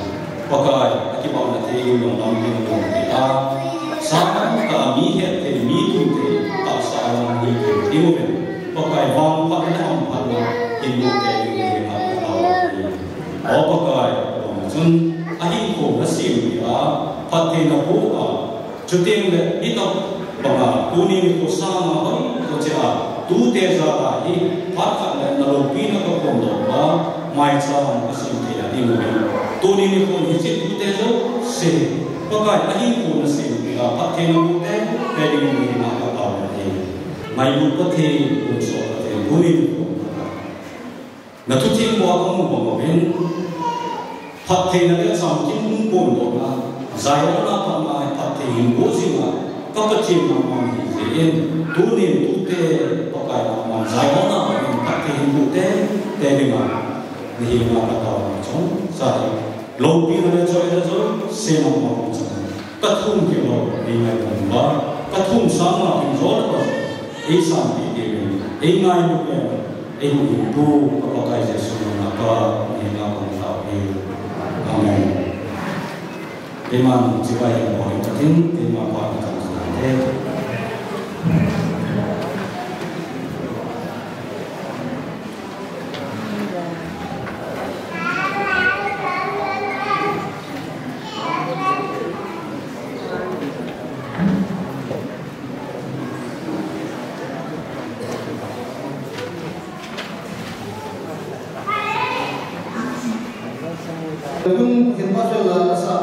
Pakai, akibahna thei ding jong lampi nalungpeh a, sangtah a mi hetthei, mi tuntei tahsa jong hi thei ding uvin, Pakai, vangphatna, hamphatna hin boh tei dingin nangma katao ahi. O Pakai, abang chun ahinkho nasempeh a, phatthei naboh a, chuteng le hitobang a tuni nikho sanga hoi toh cheh a tute jal a hi phat khat le naloupina kaphondoh uva, maicham kasem thei a ding uvin, tuni nikho hiche tute jouse Pakai, ahinkho nasempeh a, phatthei naboh tei dingin nangma katao ahi. Ngailut Pathen, lungset Pathen, tuni nikho Nathutheng bou a kamu bang uvin, phattheina le chamkim hung phondohna, Zion a pat a phatthei hin boh jing a, ka Pathen nangma nahi jeh in, tunin tute Pakai nangma Zion a pat in phatthei hin boh tei tei dinga, nahenga katao chomcha hi. Loupina le choina jouse nangma hung chang. Kathum kit lou, nei ngaidam uva, kathum sanga hin jol a pat, eisanpeh diuvin, eingailu diuvin, eihuhhingpu, ka Pakai Jesu min a, nahenga kahung tao ahi. Amen. Keiman chibai hin bol inge katin, keima pa ni kan kan te. Tung Pathen pastor la sa,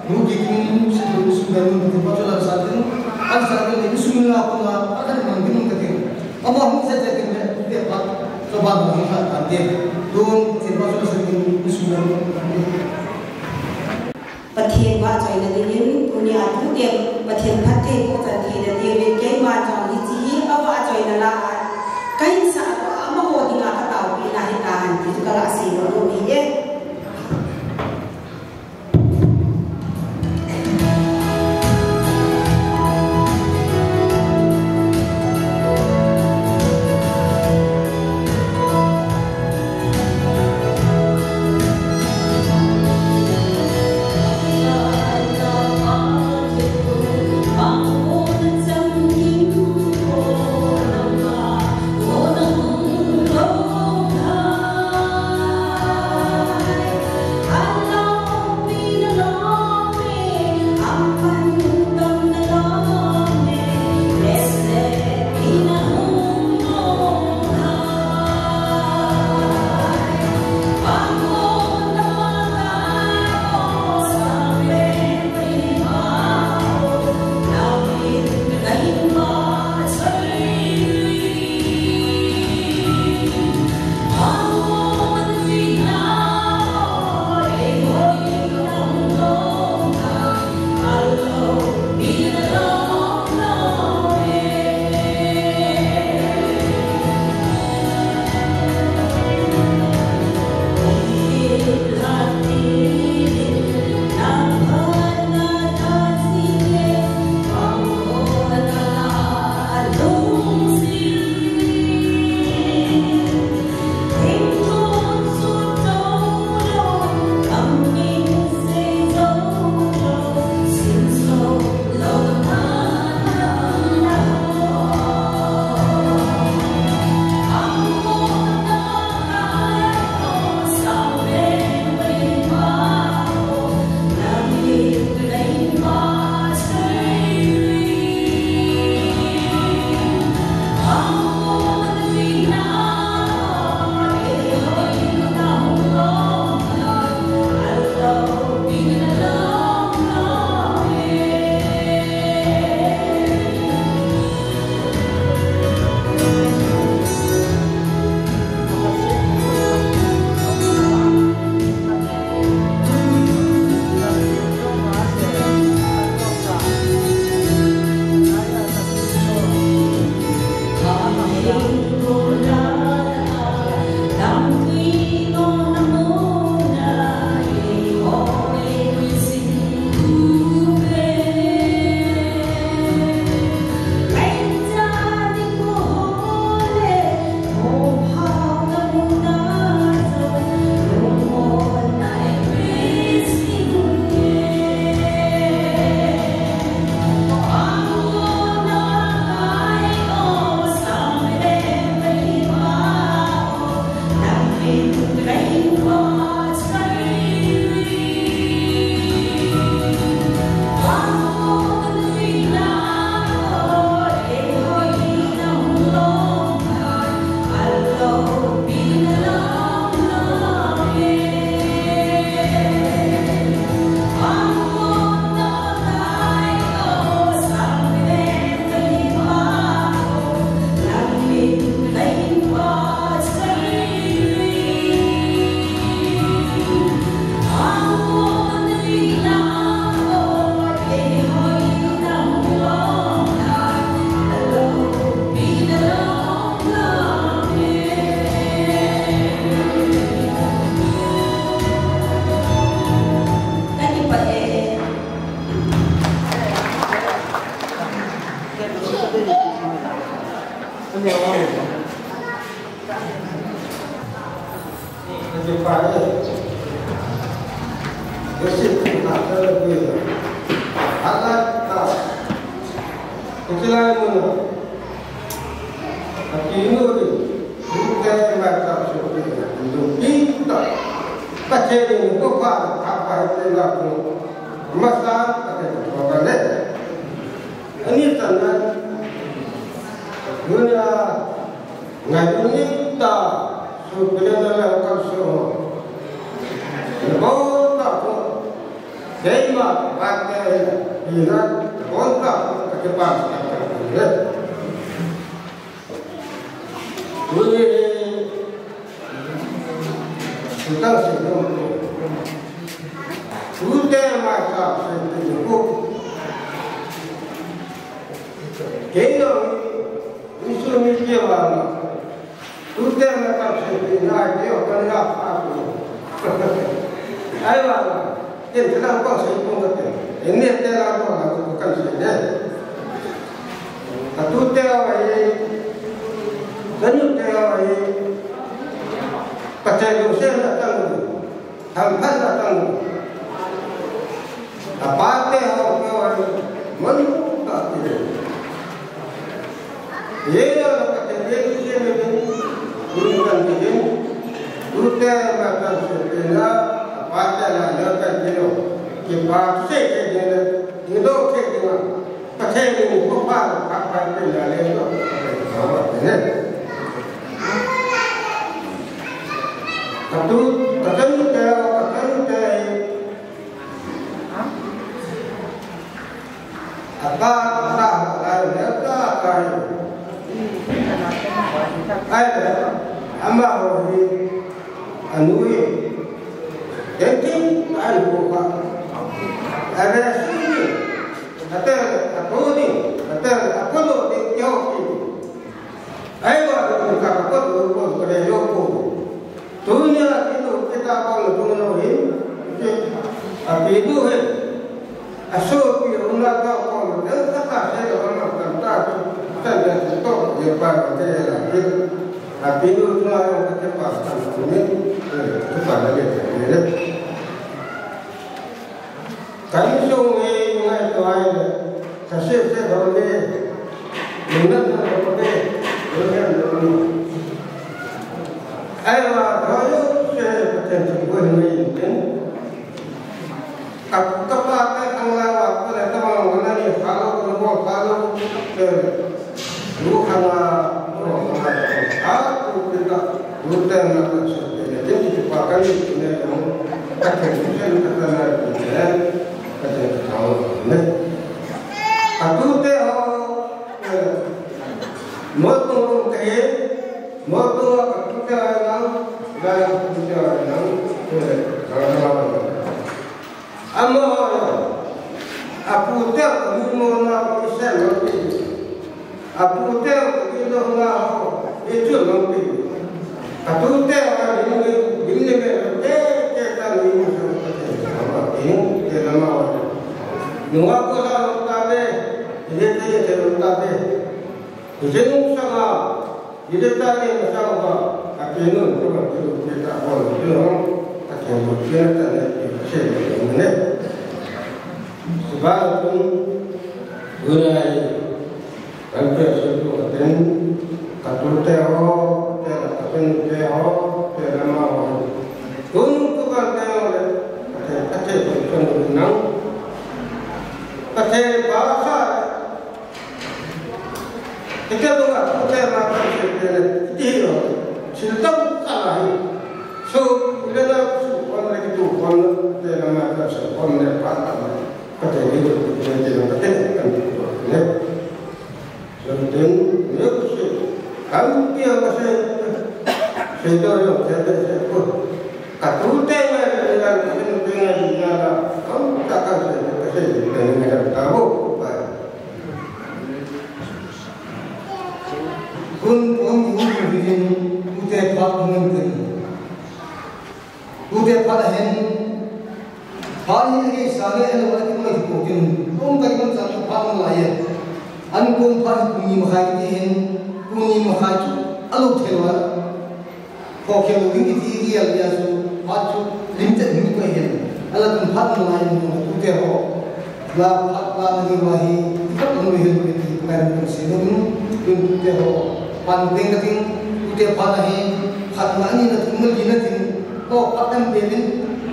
nu ki king si tu sum da nu Pathen pastor la sa tin, an sa tin ni sum la ko ma, a kan mang din ka tin. Ama hung se se tin le, te pa, to ba hung sa kan tin. Tung Pathen pastor la sa tin ni sum da nu. Pathen vahchoina dingin, tunia tute Pathen phatthei bohchan theina dingin, keima chun hiche hi avahchoina la a, kahinsah a, amaho dinga kataopehna hitahen ti chu kaga seidoh nom ahi e. Ani sana, dunia, ngai dunia ta, so pilihan na lang kan so. Lebon ta ko, keima, pate, ina, lebon ta ko, kepa, dunia, tutang se ko, tute ma ka se ko, keima, Isu mi ke wa. Tute ma ka se ke na ke o ka na pa ko. Ai wa. Ken te na ko se ko ka te. Eni te na ko na ko ka se ne. Ka tute wa ye. Ka nu te wa ye. Ka te lo se na ta lo. Thamphat na tang. Apate ho ko ai, manu ka ti. Ye na ka te ye ni se me ni. Ni kan ti ni. Tute ma kan se te na, apate na na kan ti no. Kipa se ke ni na. Ni do ke ni na. Pathen in Papa, Papa, Papa, Papa, Papa, Papa, Papa, Papa, Papa. Katu, katu te, katu te. Apa, apa, apa, apa, apa. Ai, ama ho hi, anu hi. Enti, ai, ho ka. Ai, si. Ate, apo ding, ate, apo lo ding, kyo ki. Ai wa, ka, ka, ko, ko, ko, ko, le, yo, ko. Tunia, kito, kita, ko, no, tuno, hin. Ki, a, ki, du, hin. A, so, ki, una, ka, ko, no, den, ka, ka, se, ko, no, ka, ka, ki. Tan, ya, to, ye, pa, ke, la, ki. A, ki, du, tuna, yo, ka, ke, pa, tan, ni. Eh, tu, pa, la, le, le, le. Kan sung e ngai to ai le, ka se se do le, nunat na do le, nunat na do le. Ai wa, do yo se, ka ten se ko ngai ten. Ka, ka pa ka ang la wa, ko le ta ma na ni, follow, ko follow, se. Lu khana, lu khana, a, tu kita, lu te na ka se te ne, te ti pa ka ni ne, ka te se ka ta na ne, ka te ka ne. Ka tu te ho, mo tu te, mo tu ka tu te na, la tu te na, ka na. Amaho, apute, amimo na, ise na pi. Apute, ilo na ho, ichu na pi. Atute, alimni, limni me, te, te, ta, ni, mo, sa, te, te, ama, inu, te, ama, nua ko sa, ta, te, te, te, te, ta, te. Ise nu sa, Ide ta ni na sa ba, a pe nun, ko ba, ko pe ta ba, ko no, a ke mo pe ta ne, ke se ne. Suba kun, gunai, kan pe se ko ten, ka tu te ho, te la ka pen te ho, te la ma ho. Kun tu ka te ho le, ka te, ka te ko nang. Ka te ba sa, Ite dunga, ute ma kan se te le, iti hi lo. Sil tau ka la hi. So, le na su kon le tu kon te na ma kan se kon le pa ta ma. Ka te ni tu ne te na te kan tu ne. So, den, ne ku se. Kan pi ka se. Se do yo, se te se ko. Ka tu te ma le na, se te ma le na. Kan ta ka se, ka se, te ne ka ta bo. Ba. Kun, kun, kun, kun, kun, tute phat ngan tin. Tute phat hin. Phat hin hi sa le lo a ti mai ko tin. Kum ka kum sa phat ngai. An kum phat kum ni ma khai ti hin. Kum ni Lo thei lou a, khokhel lou ding kiti hi a, a chu, phat chu limchet ding ko hin. Ala tun phat nalai in tute ho. La phat la na ni wa hi, phat nalai hin kiti kai na se no. Tun tute ho. Pan ding ka ding, tute phat na hi, phat na ni na tun na li na ding. Ko phat kan pe din,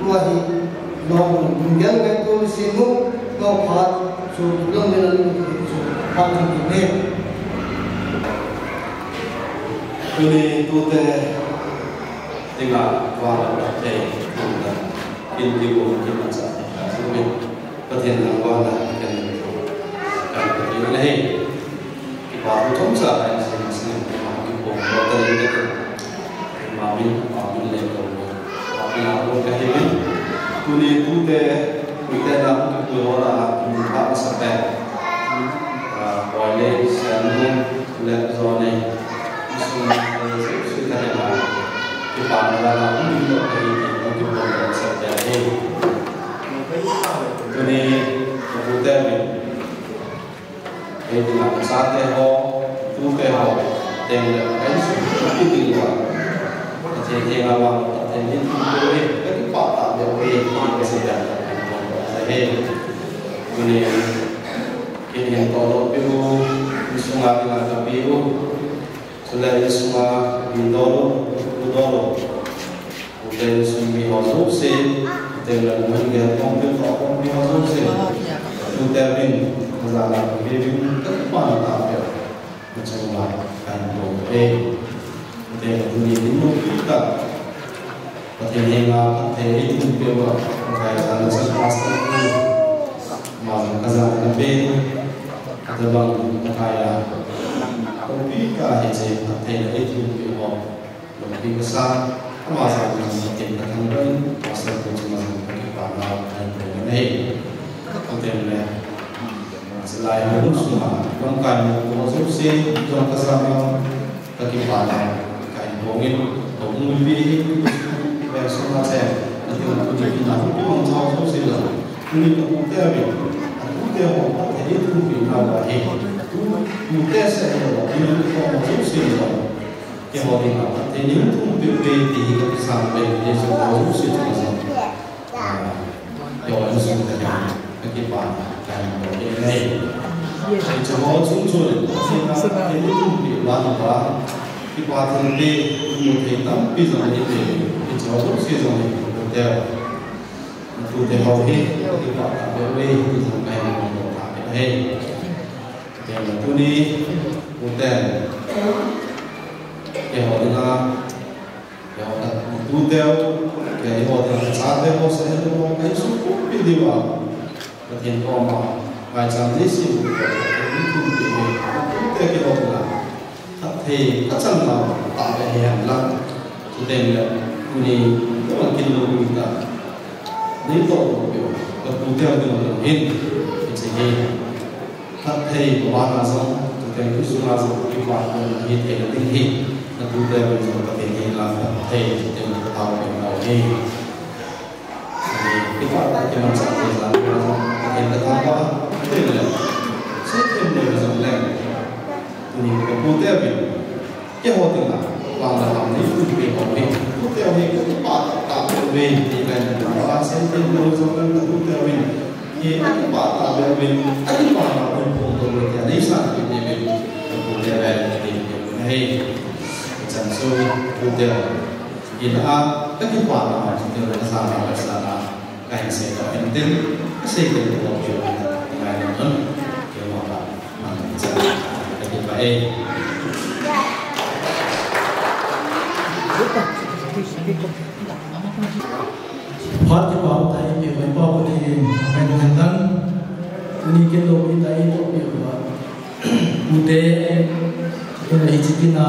wa hi. No, tun gel kai ko se no, no phat, so, long ni na ni so, phat kan pe. Tuni tute dinga vang thei, tun kin ti ko kin man sa, so, Pathen thangvahna kan nei thei. Kan Pathen ahi. Kipa thu chomcha kahin sei, sei, ma kipa thu ta le, ma min, ma min le ko. Ma min a ko kahi min. Tuni tute, tute na tu ho na, min pa sa pe. Ah, poi le, sen le, le zo ne. Sum le, sui ta ne ma. Kipa na la, min to kahi, kipa sa pe. Tuni, tute min. Hei dinga chate ho, tute ho, teng le, hei su, tu ti ding va. Pathen henga vang, Pathen in tu te, hei kipah tah beh, hei, hei, hei, hei. Tuni, kin hin to lo pi u, insunga dinga ka pi u. Chule insunga, pi dol u, pu dol u. Tute sung mi ho jouse, tute la mun ge tong pe to tong mi ho jouse. Tute min, kaza la pe min, ka pa na ta pe. Ka chung la, kan to pe. Tute la tuni din mo pi ta. Pathen henga, Pathen ei tun pe wa, ka kai la na sa pastor ku. Ma kaza na pe. Ka bang, ka kai la. Ko pi ka he che, Pathen ei tun pe wa. Lungpi kasa, ama sa, ama sa, Pathen kathangvah in, pastor pu chunga jong kakipana kahin bol ahi. Pathen le, chulai mun sunga, lamkai mun ko jouse, jong kasa ma, kakipana kahin bol in, ko mun pi hi, ven sunga che, ati ko pi na, ko jong jouse jong, tuni ko te ave, atu te ho, Pathen thupina la hi, tu, tu te se ho, tu ko jouse jong. Keiho dinga, Pathen in thum peh peh ti hi ka kisang peh, Jesu Christ se chunga jong. Ah, keiho insung te jong, ka kipa, ka hin bol peh nei. Hiche ho chung chun, Pathen in, Pathen in thum peh vang uva, kipa thum peh, mu thei tampi jong nei peh, hiche ho se jong nei peh te. Tute ho hi, ka kipa ta peh uve, ti jong ka hin bol ta peh uve. Tuni, uten, keiho dinga, keiho ka, tute, keiho dinga, chate ho, sahel ho, ka insung pumpi diuva. Pathen koma, maicham ni si, Pathen pumpi ni, tute keiho dinga. Ka thei, ka chan na, ta be hen la. Tuten le, tuni, ka kin lo ta. Nei to ko, ka tute dinga hin, hiche hi. Phatthei, Baba na jong, tute insunga jong, kipa ko na hi thei ding hi. Na tute jong, Pathen henga phatthei, tute ka tao ko na hi. Kipa ta kiman sa ko jong, Pathen ka tao ko, tute le. Sei tute le jong le. Tuni ka tute bin. Keiho dinga, vang le ham nei thum peh ho hi, tute ho hi ka kipa tah tah peh uve, ti ka hin, vang sei tute ho jong ka tute ho hi, hi ka kipa tah peh uve, ka kipa na peh peh uve, ti a nei san peh uve, ka tute uve, ti ka hin, chan su, tute ho, in a, ka kipa na, tute ho, ka sa na, ka sa na. Ka hin sei to hintin, ka sei to hintin, ngai na nun, keiho ka, man cha, ka kipa e. Phat kipa tai, keiho pa ko ti, ngai na nun, ni ke lo ki tai to keiho pa. Tute, kei la hiche kin a,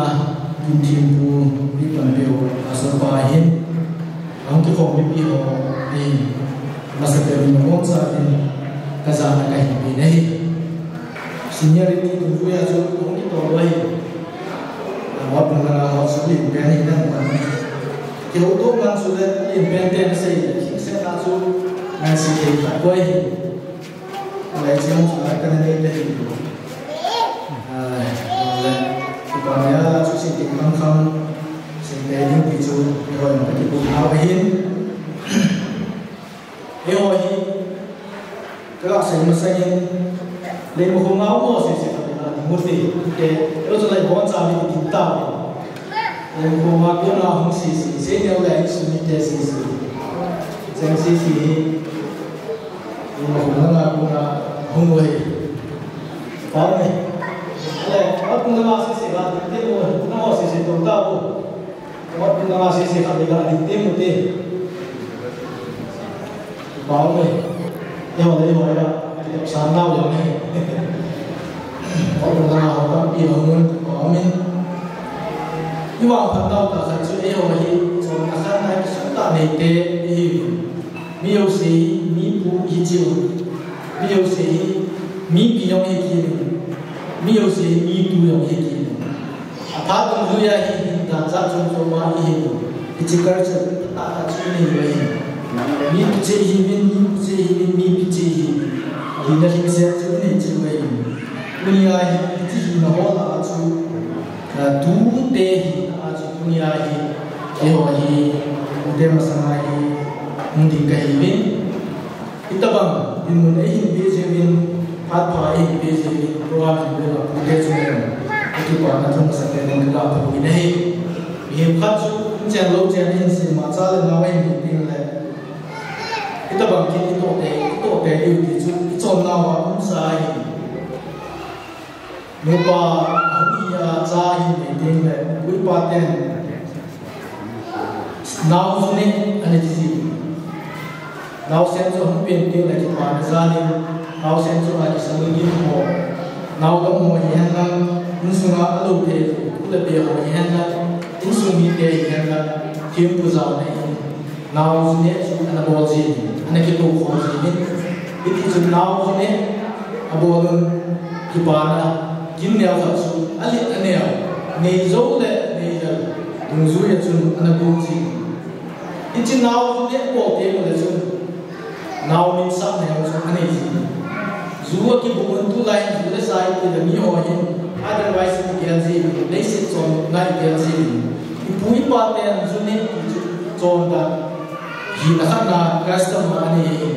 kin thempu, mi panpeh u, pastor pa hin, ahung kikhom mipi ho, hi, masa peh in nabonchauvin, ka jana ka hin pe ahi. Seniority tun khu a chu, ahung kitol lou ahi. Ahung bung langa ho chu, lim pen ahi dan pan. Kihouto man chu le, lim pen ten asei le, thingset a chu, ngaisih thei khat bou ahi. Lai chiang chu lai ka na nei te hi. Ah, le, kipa nia chu sin Mangthang, sing te ding ti chu, eiho in kati bu nau ahin. Eiho hi, kaga sei masangin, Leimakhong a um ho sese khat in a ding u te, te, eiho chu lai bon cha mi ti ta ve. Leimakhong a kona hung sese, sei neo le insung mi te sese. Cheng sese hi, Leimakhong a kona hung u hi. Pau ni. Ale, a kona sese la, te mo, kona sese to ta bu. Wat pung nga sese khat le khat ding te mu te. Pau le. Eiho le eiho ya. Kidop san nau jong hi. Wat pung nga ho tampi hung un. Pau min. I vangphat nau tah khat chu eiho hi. Chonna khat nai kisam tah nei te hi. Mi jouse hi, mipu hi chi u. Mi jouse hi, mipi jong hi kit in. Mi jouse hi, mitu jong hi kit in. Aphat dungjuia hi, hi dan jat chom chom a i hi u. Hiche culture phatah a chu i nei u ahi. Mipu cheh ihiuvin, mipu cheh ihiuvin, mipi cheh ihiuvin. Hina lhingset chu i nei cheh u ahi. Tunia hi, hiche hina ho lah a chu, ah, tute hina a chu tunia hi, eiho hi, tute masanga hi, hung ding kahiuvin. Hitabang, dinmun eihin pe jeh uvin, phat pha eihin pe jeh uvin, program hin pe uvin, pute chunga jong, akipana thu masat tah in kaga phongin ahi. Mihem khat chu, inchen louchen ahin sema, cha le nao ahin nei teng le. Hitabang kit itoh tei, itoh tei diu ti chu, ichon nau a um sa ahi. Nupa, ahung hi a cha ahin nei teng le, pu pa ten, nao ju neh, ana ti ji. Naosen chu ahung pen teng le kipana jal in, naosen chu akisan lim ho. Naodam ho hihen lang, insunga alou thei, u le pi ho hihen lang, insung mite hihen lang, thempu jaona in, nao ju neh chu ana bol jin, ana kitou khom jin. Hiti chun nao ju neh abol un kipana, kin neo khat chu alet aneo, nei jou le nei lal, dungjuia chun ana bol jin. Hiche nao ju neh bol teng le chun, nao min sahna jong chu anei jin. Ju akibu un tulai hin ju le sa iti le mi ho hin, otherwise igel jin, leiset chonna igel jin. Ipu ipa ten ju neh ti chu chondan hina khat na custom a anei in.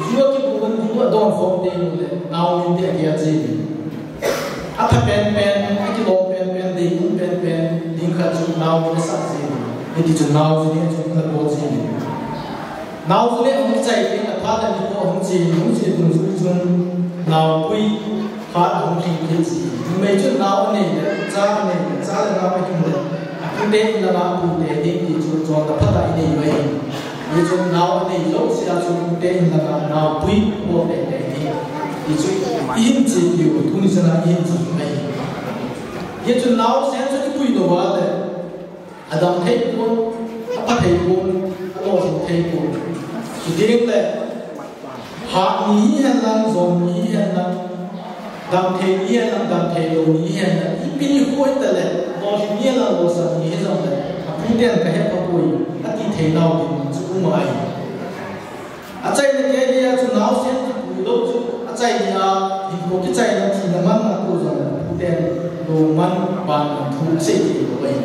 Ju akibu un ju adon khom teng le, nao min te agel jin. Atha penpen, akilom penpen, deium penpen, ding khat chu nao min asah jin. Hiti chun nao ju neh chu ana bol jin. Nao ju neh ahung chai teng le phat le nikho ahung che, ahung che dungjui chun naopui phat ahung lhing kit jin. Numei chun nao anei le, cha anei le, cha le nao ahin le, apute in langa apute ding ti chu chonna phatah a inei u ahi. Hichun nao anei jouse a chu apute in langa naopui bol teitei ding ti chu ihin chepi u, tuni chana ihin che u ahi. Hichun naosen chu kipui lou a le, adam thei pon, apha thei pon, alolhing thei pon. Chuteng le, hat ni hihen lang, jon ni hihen lang, dam thei ni hihen lang, dam thei lou ni hihen lang, ipi nikho hita le, lolhing ni hihen lang, lolsam ni hijongle, aputen kahe pha poi, ati thei nau ding chu um ahi. Achaina kei dia chu naosen chu pui lou chu, achaina hinkho kichaina thina manna thu jong, aputen lungman, banman thu asei thei lou ahi.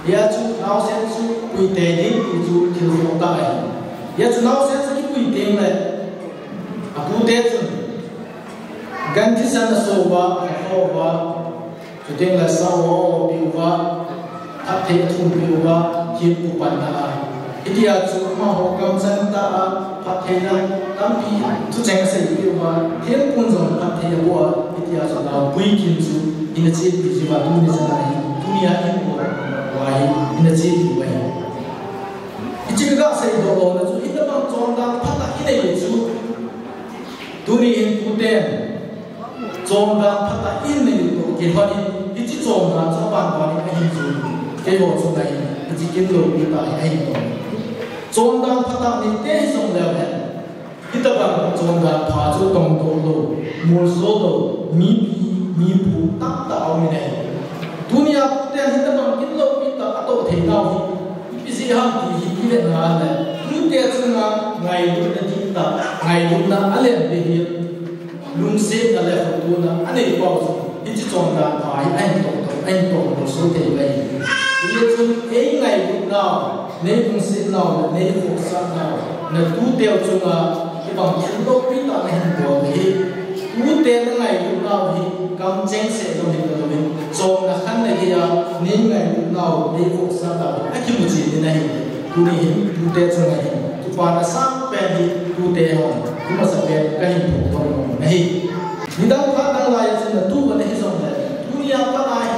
Hia chu naosen chu pui tei ding ti chu thil jong tah ahi. Hia chu naosen chu kipui teng le, apute chun, gan thisan aso uva, aho uva, chuteng le sa aopi uva, phatthei athumpi uva, thempu panna a. Hitia chu amaho kamchang tah a, phattheina tampi thucheng aseipeh uva, thempun jong phatthei aboh a, hitia chu naopui kin chu ina chepi jiuva, tuni chana hi, tunia in uva hi, ina chepi u ahi. Hiche kaga seidoh lona chu, hitabang chondan phatah inei u chu, tuni hin puten, chondan phatah inei u toh kilhonin, hiche chondan chu abanbanin ahin jon. Keiho chunga hin, hiche kin loupi tah hi ahin tong. Chondan phatah neite hijongleu hen, hitabang chondan pha chu tongdoh lou, molso lou, mipi, mipu tamtah aumin ahi. Tunia puten hitabang kin loupi tah atoh thei nau hi, ipi jeh ham ti hi kivetna le, tute chunga ngailutna dihtah, ngailutna alen behseh, lungsetna le khotona anei pau chu, hiche chondan pha hi ahin tongdoh. Ahin toh bol soh thei ahi. Hijeh chun ei ngailut nau, nei lungset nau, nei khohsah nau, na tute u chunga hibang thil loupi tah nahin bol u hi. Tute na ngailut nau hi kamcheng seh jong hita louvin, chonna khat na geiya nei ngailut nau, nei khohsah nau akimu chen in ahi. Tuni hin tute chunga hin kipana asang pen hi tute hon, kimasah pen kahin phongdoh nom in ahi. Nidang phat dang laiya chun na tu uva na hi jongle, tunia pat a hi,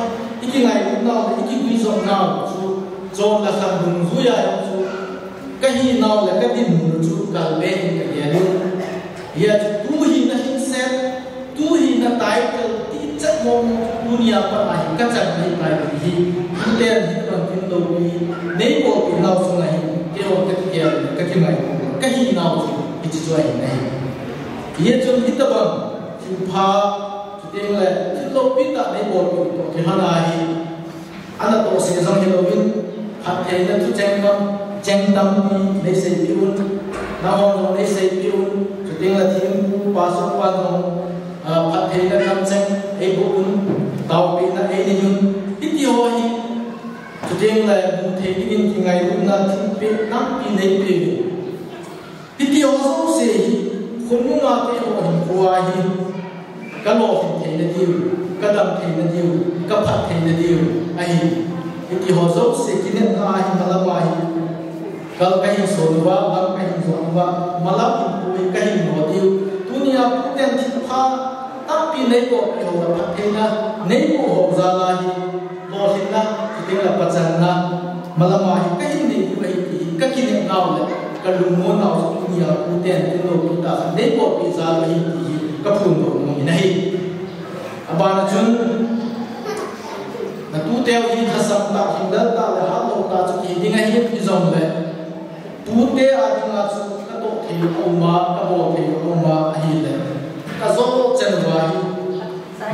i kingailut nau le i kiguijop nau chu, chonna khat dungjuiya jong chu, ka hinau le ka dinmun u chu kal be in ka gel in. Hijeh chun tu hina lhingset, tu hina title ti chet mong mong chu tunia pat a hi ka chan ahitai ti hi, tuten hitobang kin loupi nei bolpeh nau chunga hin, keihon ka kigel, ka kingaito, ka hinau chu hiche chu ahi nahi. Hijeh chun hitobang thilpha, chuteng le thil loupi tah nei bolpeh toh kilhon a hi, ana tohse jong hilouvin, phattheina thucheng tam, cheng tampi nei seipeh un, nahon jong nei seipeh un, chuteng le thempu pastor pan jong, ah, phattheina kamcheng eiboh un, taopehna einei un, hiti ho hi, chuteng le mu thei dingin kingailutna thilpeh tampi nei peh un. Hiti ho jouse hi, khonunga keiho hinkhoa hi, ka lolhin theina diu, ka dam theina diu, ka phat theina diu ahi. Hiti ho jouse kinepna a hi, malam a hi, kal kahin son uva, lam kahin jon uva, malam hinkho hi kahin lo diu. Tunia tuten thilpha tampi nei bolpeh ho le phattheina nei boh ho jal a hi, lolhinna, chuteng le pachanna, malam a hi kahin nei diu ahi ti hi ka kinep nau le ka lungmon nau chu tunia tuten thil loupi tah khat nei bolpeh jal u ahi ti hi ka phondoh nom in ahi. Abana chun, na tute u hi lhasam tah, hingdal tah le hatlou tah chu kihi ding ahi, hijongle tute a dinga chu ka toh thei u aum a, ka bol thei u aum a ahile, ka jot chan uva hi,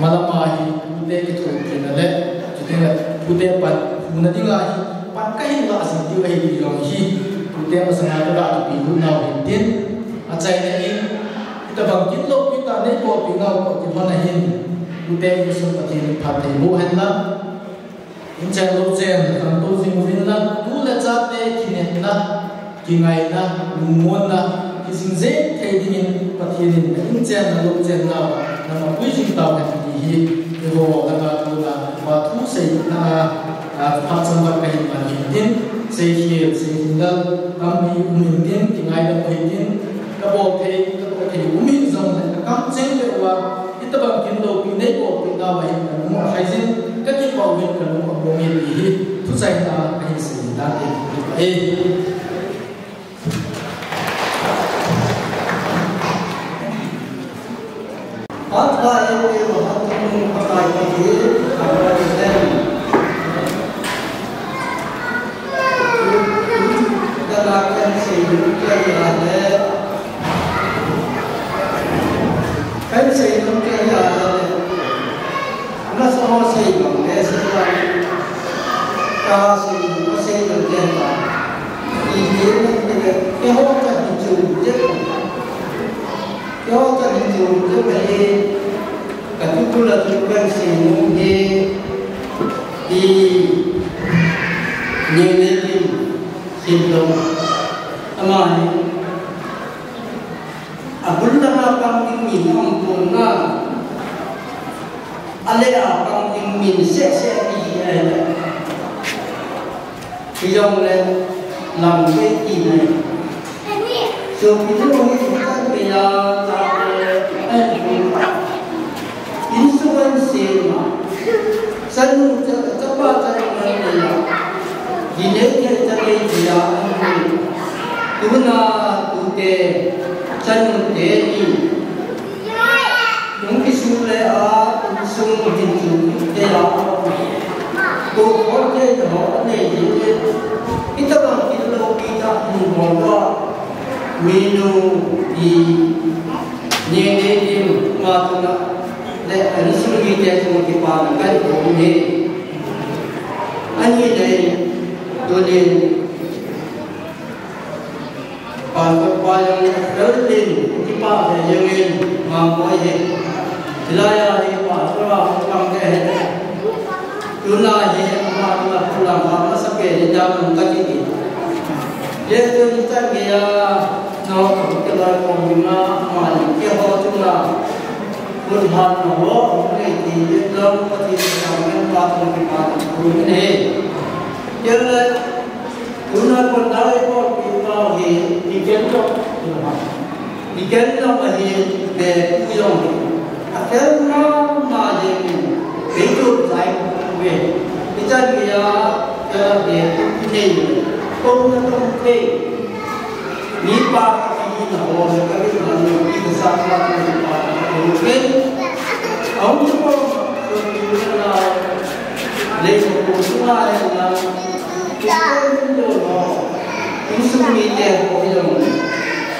malam a hi tute kithopina le, chuteng le tute pan huna dinga hi pan kahin lah jing diu ahi ti jong hi, tute masanga ka ga thupi lut nau hin tin, achaina in, hitobang kin loupi tah nei bolpeh nau toh kilhon a hin, tute insung Pathen in phatthei boh hen lang, inchen louchen khangtou jing uvin lang, tu le chate kinepna, kingaina, lungmonna kijing jeng thei dingin Pathen in na inchen na louchen nau a na mapui jing tauhen ti hi, eiho langa tuna va thu seina a, a, phat chomkhat kahin man hin tin, seikhel, seihingdal tampi um in tin, kingaidam u hitin, ka bol thei, ka bol thei um hijongle, ka kamcheng beh uva, hitobang kin loupi nei bolpeh nau a hin ka lung u alhai jin, ka kipah uvin ka lung u abong e ti hi, thuchaina a kahin sei tan ahi. Kan sei nom kei a le, nasa ho sei nom le sei nom, ka sei nom, ka sei nom le ka. I ti na ti le, keiho ka hi chu je. Keiho ka hi chu je ka hi. Ka tu tu la tu kan sei nom hi. I ni ne tin sei nom. Ama hi. Abul langa pang ding min aum pon na, ale a pang ding min seh seh ti ahi. Hijongle lam ve ti nai. Sopi nu hi kan ve a, ta ve, an ve. Insurance sema. Chanu cha, chapa chanu ngai ngai ya. Dinei thei cha nei thei ya. Tuna tute chanu teni. Hung kisu le a, hung sung hin chu te ya. Ko ko te ho nei ji. Ita ba kin lo pi ta hin ho ba. Minu i. Ni ni ni ma tuna. Le, ani sung mite chunga kipana kahin bol u ahi. Ani le, tunin, Pastor pa jong, Reverend, kipah ve jengin, ngam boi ahi. Hilai a hi Pastor a hung pang te ahi. Tuna hi ama tuna phulang ha masa pen ni dam nung kati ni. Ye tu ni tan ge ya no ko ke la ko ni ma ma ni ke ho tuna. Kun ha no ho ne ti ye lam pa ti sa men pa tu ki pa tu ni. Ye le tuna ko dai ko ki pa he ni ke to. Ni ken jong ahi, be pu jong hi. A fel mama jeng in, bei tu zai ve. Ichan geiya, ka be pu nei. Ko na tong thei. Ni pa ka hi na ho, ka ni na no, ki ka sa ma ka ni pa ka ni ken. Aung ko, ko ni na, le ko ko na na. Ko ni do no. Insung mite ho hi jong.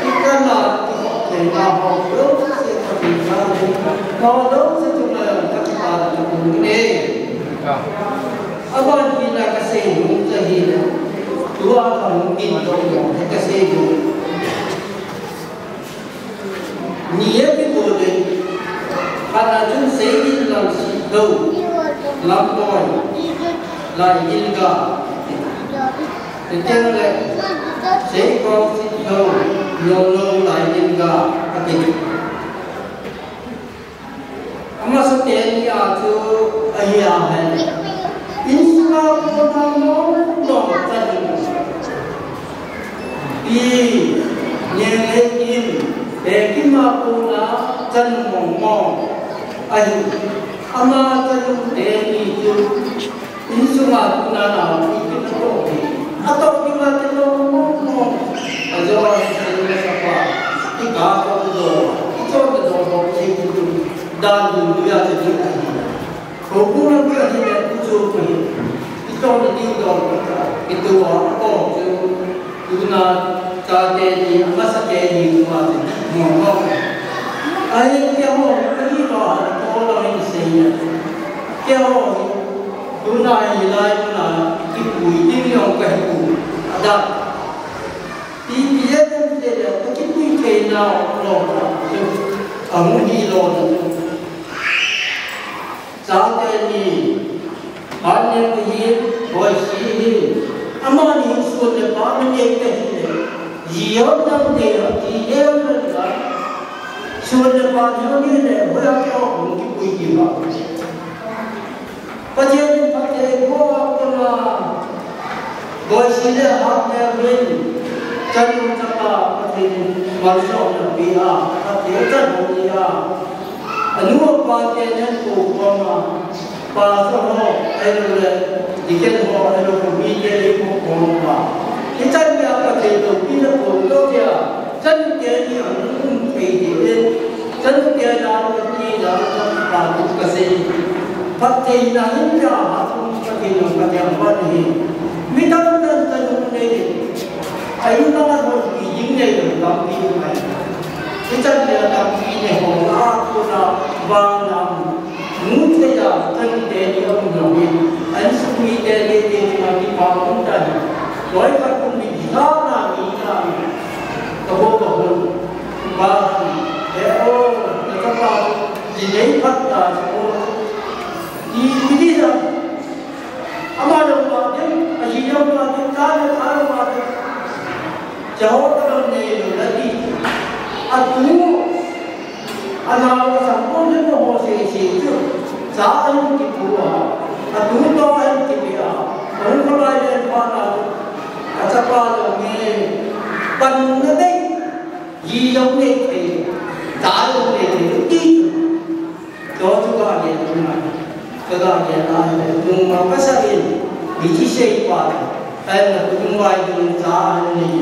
Ikana, ikop theina ho, jouse Pathen na, ho jouse chunga jong kakipana kakipana. Aban hina kasei nom chu ahile. Tua kahung ding doh jong kasei nom. Ni a kibol le, khat a chun Seidin Lamsitlhou, Lamboi, Laidilga. Chuteng le, Seikong Sitlhou, Lolo Laidilga, ati. Amasa teni a chu ahi a hen. Insunga kona mong mong chan. Pi, Ngenglheikim, Bekima kona chan mong mong. Ahi, ama chan teni chu. Insunga tuna nao pi kina toh hi. Atoh dinga kitoh mong mong. Ajo a hi seimasapa. Ika toh do. Itoh toh do do hi kitu. Dan dun duya te ding ahi. Houbung lam ka hi le kuchu ko hi. Itoh na ding do. Kitu a atoh chu. Tuna chate ni, amasa teni tuma ti mo mo. Ai, keiho, kani ba, ko la min sei na. Keiho, tuna hi lai tuna, kipui ding jong kahi pu. Ada. Pi pi ye kan te ya, kipui thei na lo. Amu ni lo. Chate ni, Hanleng hi, Boisi hi, amani hin sun le pan nei te hi le, ji hon dang te hon ti le hon le la, sun le pan hon ni le, hoi a ko hung kipui ki ba. Pathen in phatthei boh a kona, Boisi le Hanleng hin, chanu chapa Pathen in malsomna pe a, phatthei chan hon ni a. Anu apa te nen ko koma, pastor ho, ahilou le, deacon ho, ahilou le, mi te ni ko koma. Hichan geiya Pathen loupina ko lo tia, chanu te ni anu um thei ding in, chanu te na lo ti la, chanu pa tu kasei. Phattheina hin ja ha tu Pathen lo Pathen pa ni. Mi dang dang chanu nei. Ai, na ho ki jing nei lo tampi mai. Hichan le tampi nei ho la, ko na, vang na, mu thei a, chanu te ni um lo ni. An sumi te ni te ni ma ki pa um ta ni. Loi ka kum ni di la na ni na ni. Ka bo ka bo. Ba ki. E o, na ka pa, ji nei phat ta, o. Ki, ki di la. Ama jong ma ding, aji jong ma ding, cha le cha jong ma ding. Cha ho ka dong nei lo la ti. Atu, anao asangpon le mo ho se se chu. Cha ahin kipu a. Atu to ahin kipe a. Ahung kholai le pa na. Achapa jong nge. Pan na dei. Ji jong nei thei. Cha jong nei thei. Ti chu. Cho chu ka gen tuna, ka ga gen a le, nungma pasal in, hiche seipa, ahin na kum vai ding cha ahin nei,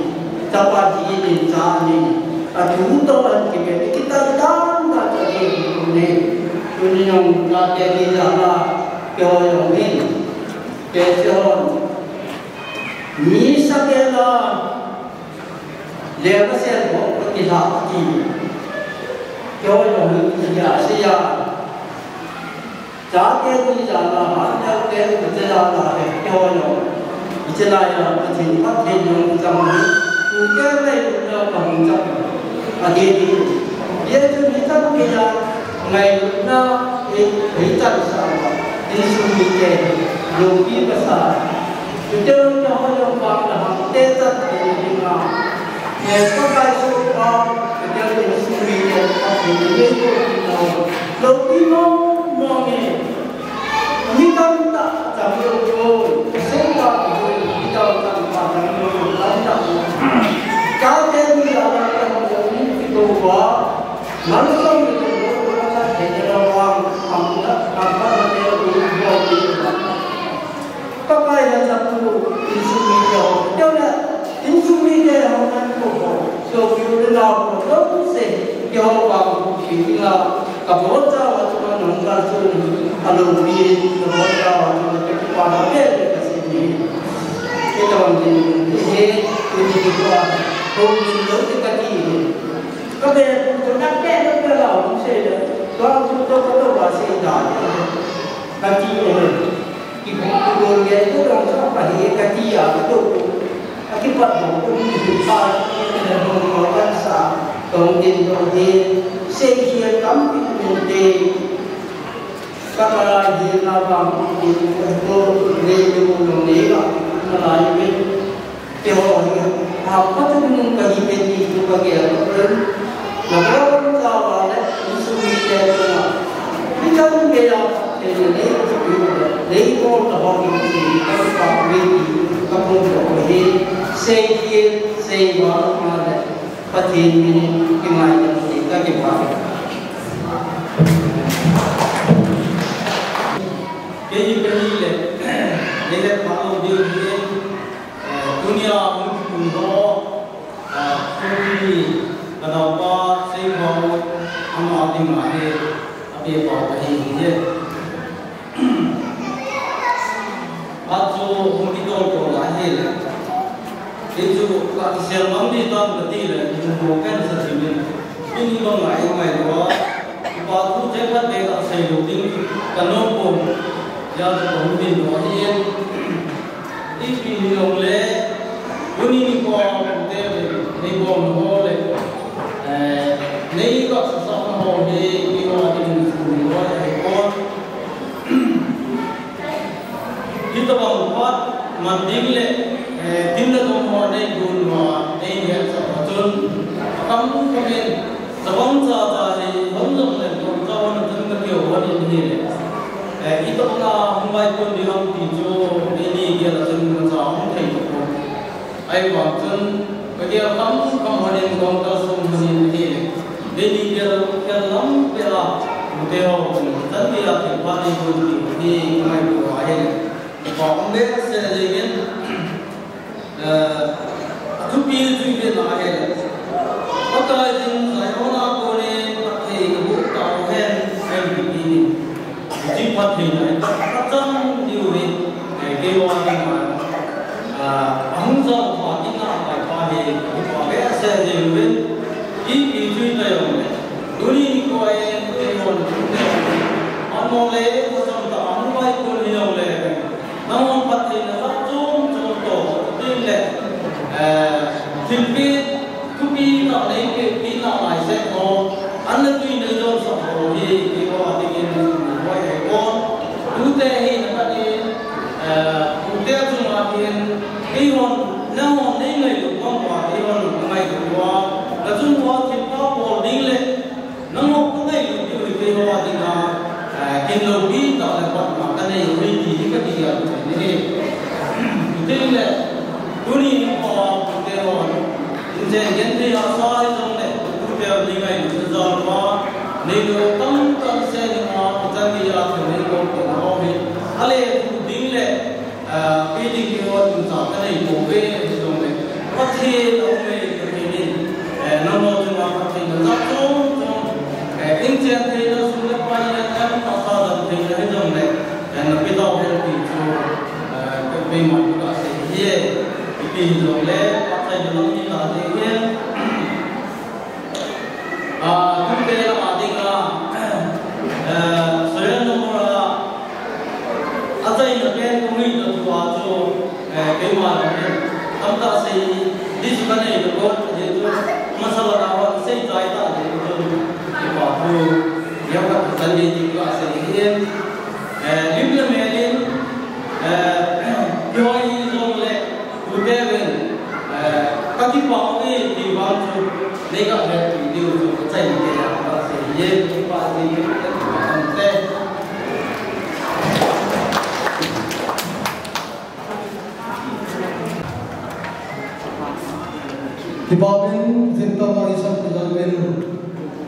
chapa ji ding cha ahin nei, atu to ahin kipe, kitan tan ta ka gen tuni, tuni nung ka te ni la la, keiho jong hin, kei che hon, mi sa ke la, Leva sel ho ko ti la ti. Keiho jong hi ti ya se ya. Chate ni ja la ha ya te ko che la la he keiho jong. Iche la ya ko ti pa te jong jong ni. Ku ke le ku na pa hung jong. A de ni. Ye chu ni ta ke ya. Ngai na e e ta sa. Insung mite, loupi kasa. Chuteng le hoi jong vang le hangte chat thei ding a. Eh, Pakai soh pa, chuteng le insung mite, Pakai le loupi mo, mo nge. Mi tamtah chang lou poi, soh pa kihoi, mi tamtah chang lou poi, tamtah. Chate ni a la ka mo ni ki to wa. Malsawm le tawh lo, lo, lo, thei le lo, vang, vang, vang, vang, vang. Pakai na chapnu, insung mite ho, teu le, insung mite ho nan ko ho, so, piu le nao ho, lo, se, ki ho, vang, ki, ki, la, ka bo cha wa, cha wa, nang ka su, a lo, pi, ka bo cha wa, cha wa, ki, pa, na, pe, pe, ka, si, ni. Ki, ta, vang, ki, ki, he, ki, ki, ki, pa, ho, ki, lo, ki, ka, ki, he. Ka be tu tu na ke na ke la hung se le. Tua tu tu tu tu ba se da. Ka ti le. Ki bu tu do le tu dong sa pa hi ka ti ya ka tu tu. A ki pat dong tu ni hi pa ni le dong mo kan sa. Dong din dong din. Se hi kam pi ni de. Ka ma la hi na ba ku ku ko le ni mo no ne ga. Ma la ni. Keiho hi, ha, Pathen nung kahi pen ti chu kagel pen. Nabon chava le, insung mite chunga. Mi tampi a, Pathen in nei chu pi le, nei bol tabang in ti, ka pa pi ti, ka pon ko hi, sei ki, sei wa, ma le, Pathen min in, ki ngai ti, ka ki pa. Kei ni kei le, nei le pa lo diu ni, Eh, tunia hung kikum ho, eh, Sopi, ka naopa, Seiboi, ama dinga hi, ape pau ahi hi. Achu hung kitol tol ahi le. Hichu ka kisiam mang di tan kati le, hung ho ken sa jimin. Tuni banga i ngai lou a, kipa thu cheng khat beh a sei lou ding ka nom pon, hijeh chun ka hung tin lou ahi. Ipi hijongle, tuni nikho a pute le, nei bol ho le, eh, nei ka sasah ho hi, keiho a ding in school loi ahi pon. Hitobang phat man ding le, eh, dinna dong ho nei gon uva, nei hetsah uva chun, akam khamin, chavang cha cha hi, hon jong le, hon cha hon chun ka kihou hon in ahile. Eh, itobang a hung vaikon ding ham ti chu, eini gel a chun imacha hung thei tapon. Ahivang chun, ka gel kham kham hon in, kong kalsong hon in ahile. Eini gel, gel lam peh a, pute ho chun, chan gei a thilpha nei gon diu hi, ka ngaito ahile. Kipa um behseh jengin, eh, athupi chu ivet na ahile. Pakai in Zion a konin phatthei kaboh tauhen, ahi ti ni. Hiche phattheina hi, phatcham diu hi, eh, keiho a dinga, ah, ahung jao pha kit na a Pakai pa hi, kipa behseh jeng uvin, ipi chu hita jongle. Tuni nikho a hin, keihon, among le, phatcham tah a hung vaikon hi jongle. Nangho phattheina jat chom chom toh, tin le, eh, thilpeh, thupi tah nei peh, peh na lai seh ho, an le tui nei jonsah ho hi, keiho a dingin, hoi ahi pon. Tute hi na khat in, eh, tute chunga hin, keihon, nangho nei ngailut bang uva, keihon ngailut uva, ka chung uva thilpha bol ding le, nangho ka ngailut diu hi keiho a dinga, eh, kin loupi tah le patna ka nei u hi ti hi ka kigel u ahi. Tin le, tuni nikho a pute hon, inchen genthei hahsa hijongle, pute hon nei ngailutna jal uva, neilou tamtah seh dinga, ichan gei a thil nei bol peh na ho hi, ale thu ding le, ah, pe ding keiho chungchang ka nei pouve, hijongle. Pathen a um e, Pathen in, eh, nangho chunga phattheina jat chom chom, eh, inchen theina, sum le pai le, em, tahsa dam theina hijongle, eh, na pe tauhen ti chu, eh, kei, keima ka sei ahi. Ipi hijongle, phattheina lam ni ta ding ahi. Ah, tute lama dinga, eh, serial number a, achaina pen kong hina thu a chu, eh, keima lama hin, tamtah sei, di chu ka nei lou pon, ajeh chu, masala na hon sei chai ta, ajeh chu, kipa thu, ya ka chan di ti ka sei hi, eh, lim le Kipah in, Pathen toh Pathen sap kijan in.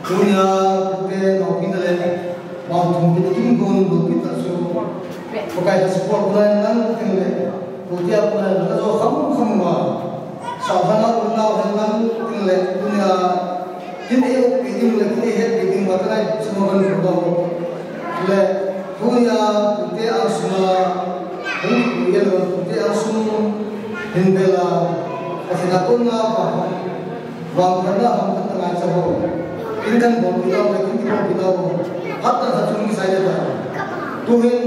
Tunia, tute, naopi nale, vang thum pi kim gon, lopi ta chu. Pakai ta support nai nang tin le. Tutia nang ka jo kham kham ma. Sa thana u nau hen nang tin le. Tunia, kin e u pi ding le, kin e het pi ding ma ta nai, sino kan ko. Le, tunia, tute ang suna, hung ku ye lo, tute ang suna, hin bela, Pathen a kona pa, vangphatna ham khat ngai cha ho. In kan bol pi lo, in kan bol pi lo. Hat ta sa chung sai le ta. Tu hin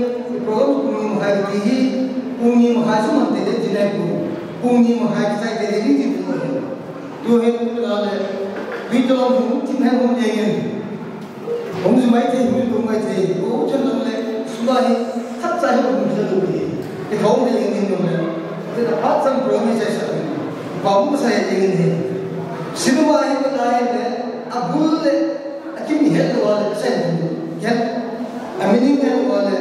program pung ni makhai ti hi, pung ni makhai su man te de ti nai pu. Pung ni makhai ki sai te de ni ti pu. Tu hin tu la le. Pi to lo hung tin hai hung ye ye. Hung ju mai thei, hung ju mai thei. Ko chan lang le, sula hi, khat cha hi hung ju lu hi. Ti khong le ing ing le. Ti na phat chan pro mi sai sa. Pa mu sa ye ing ing hi. Cinema hi ba lai le, a bul le, a kim het lo le, sai. Het. A meaning het lo le,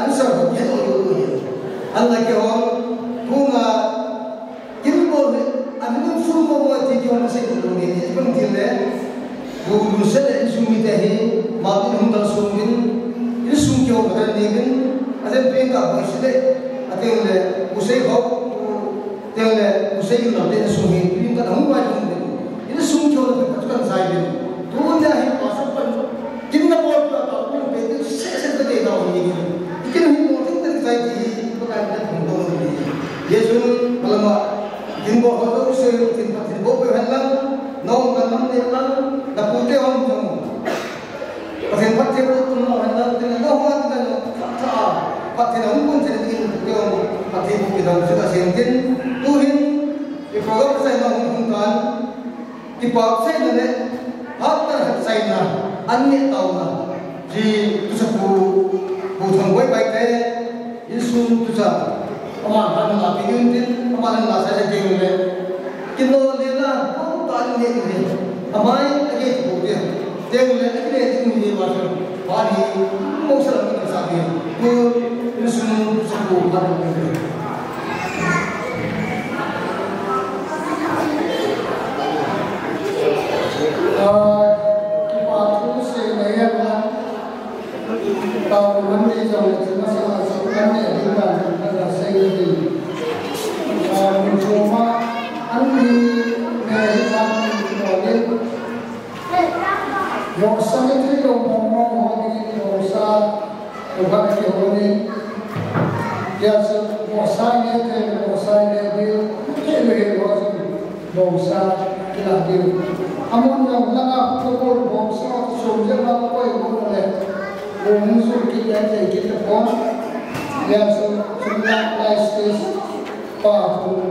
answer het lo hi. An la ke hon, ku nga, Kin bol le, a meaningful mo mo ti ki hon sei lo ni, ti bang ti le. Bu lu se le insung mite hi, ma tin hung dal sung bin, insung ki hon dal ni bin, a ten pin ka boi se le, a ten le, u sei ho, ten le, u sei lo te insung hi, pin ka hung bai hung bin. Insung ki hon dal ka tu kan sai bin. Tunia hi pasal pan, kin na bol ka ta, kin pe, kin se se ka te na ni. Kin hi mo tin te sai ti, ko ka na hung dal ni. Jesun, malama, Pathen bol ho jouse, Pathen, Pathen bol pe hen lang, nong kan nam ne lang, na pute hom jong. Pathen phat te bol tun no hen lang, tin na ho an kan tha tha, Pathen hung kun chen tin, jong, Pathen bol pe dang chu ka sen tin, tu hin, i program sai na hung hung tan, Kipa sei na le, hat ta hat sai na, an ne tau na, ji tu sa pu, pu thang boi bai te, insung tu sa, ama han la pi yun tin, ama han la sai le ding le, kin lo le na, ko ta an ne ni, amai a ke tu de, ding le, a ke ding ni ma sa, ba ni, mo sa ni sa ni, tu, insung tu sa pu, ba ni. Ah, kipa thu seina hi a, tao man ni jong le chuna sa sa kan ne ding dan kan la sei ni. Ah, mun choma an ni ne hi ban ni ko le. Vohsa ni thei lo mong mong ho ding in vohsa. Tuhan kihou ni, ya se, vohsa ni thei, vohsa ni ding, thei lo hi lo se, vohsa kila ding. Amun jong langa ko ko vohsa ko sum je ma ko ko ko le. Ko mun su ki ya thei ki ta ko. Ya se, sum la lai stage pa ko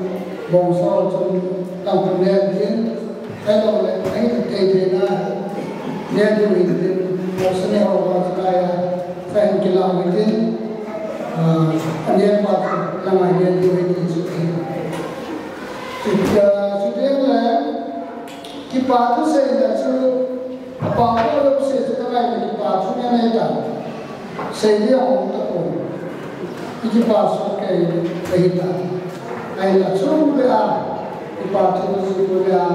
vohsa ko sum tang ko ne ding. Hello le, ahi thei thei na, ne ding in tin, ko sene ho ba sa ya, sa hin kila in tin, ah, ane pa chu, langa ne ding in tin chu. Chu, ah, chu teng le, kipa thu seina chu, apa ko lo se chu ka ngai le kipa thu ne ne ta. Sei dia hong ta ko. I kipa soh kei, kei ta. Ahinla chung le a, kipa thu chu le a,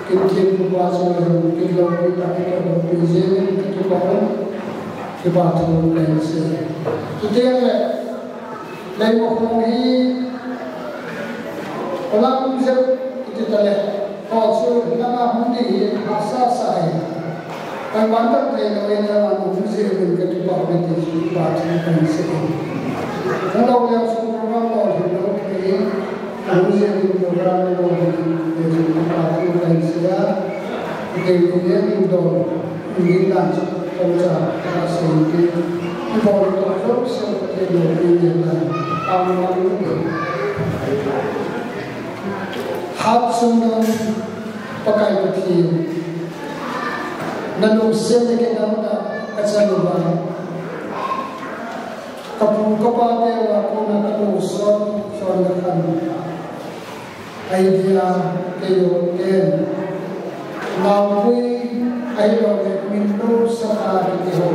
kin thim kipa chu le, kin lo pi ta, kin lo pi je, kin kipa hon, kipa thu kei se. Tu te le, Leimakhong hi, Olam Jep, iti ta le, Ko chu, langa hung ding hi, hahsa sa hi. Kan van tak thei lo in, langa hung jeh uvin ka kipa uve ti chu, kipa thu kan sei. Hung lo le chu, program lo hi lo thei, hung jeh uvin program lo hi, ti chu kipa thu kan sei a. Kei ni ni ding don, ni dan chu, ko cha, ka sei ti. Ni bol to jo, se ko te lo ni ni dan. Am lo ni. Hat sumdon Pakai Pathen, na lungset le kidang tah ka chan uva, ka pu ka pa te a kona ka lungset son na khan. Idea keiho ten naopui ahilou le min lo saka kiti ho.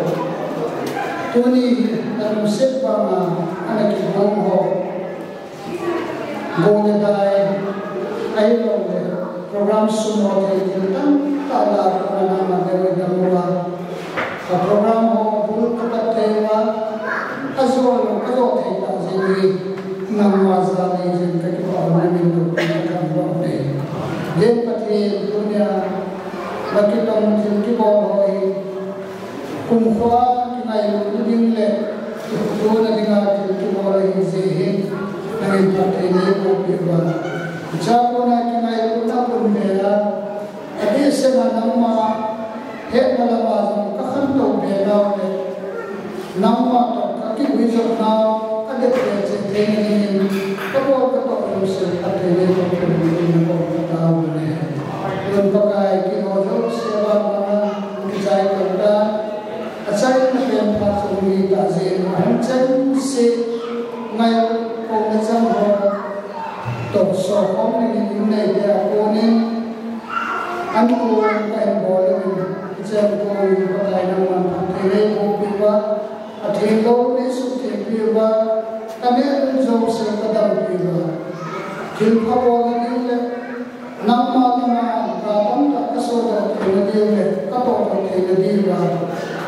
Tuni na lungset banga ana kibol ho. Go le dai, ahilou le, Program sumo thei thil tamtah lah a nangma dei dam uva, ka program ho bul ka pat thei uva, ka jo lo ka jo thei tah jeh in nangma jal in ka kipah na min lo ka thangvah e. Ven Pathen, tunia na kitong thil kibol ho hi kumkhuo kingailutna ding le kihotna dinga thil kibol ahi jeh hin nangin phatthei neiboh peh uva. Hichea kona kingailutna bun beh a, adehset a nangma hetna lama jong ka khantou be nau le nangma toh ka kiguijop nau, ka det be cheh theina dingin ka bol ka toh jouse phatthei neiboh peh uvin na koma ka tao uve. Tun Pakai, keiho jouse vang vang a kichai tah ta, achaina pen phat chu hung hi tah jeh in, ahung chengse ngailutna chang ho toh sokhom dingin in neite a konin, an kon kahin bol uvin, hiche a konin Pakai nangman phatthei neiboh peh uva, atheng lou neisuhtheng peh uva, kaneh lou jouse kadam peh uva, thilpha bolna ding le nangma lama ga tamtah kasodoh theina diu le katohdoh theina diuva,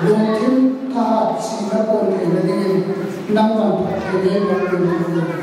lungthim thahat chihna kon theina dingin nangman phatthei neiboh peh uvin.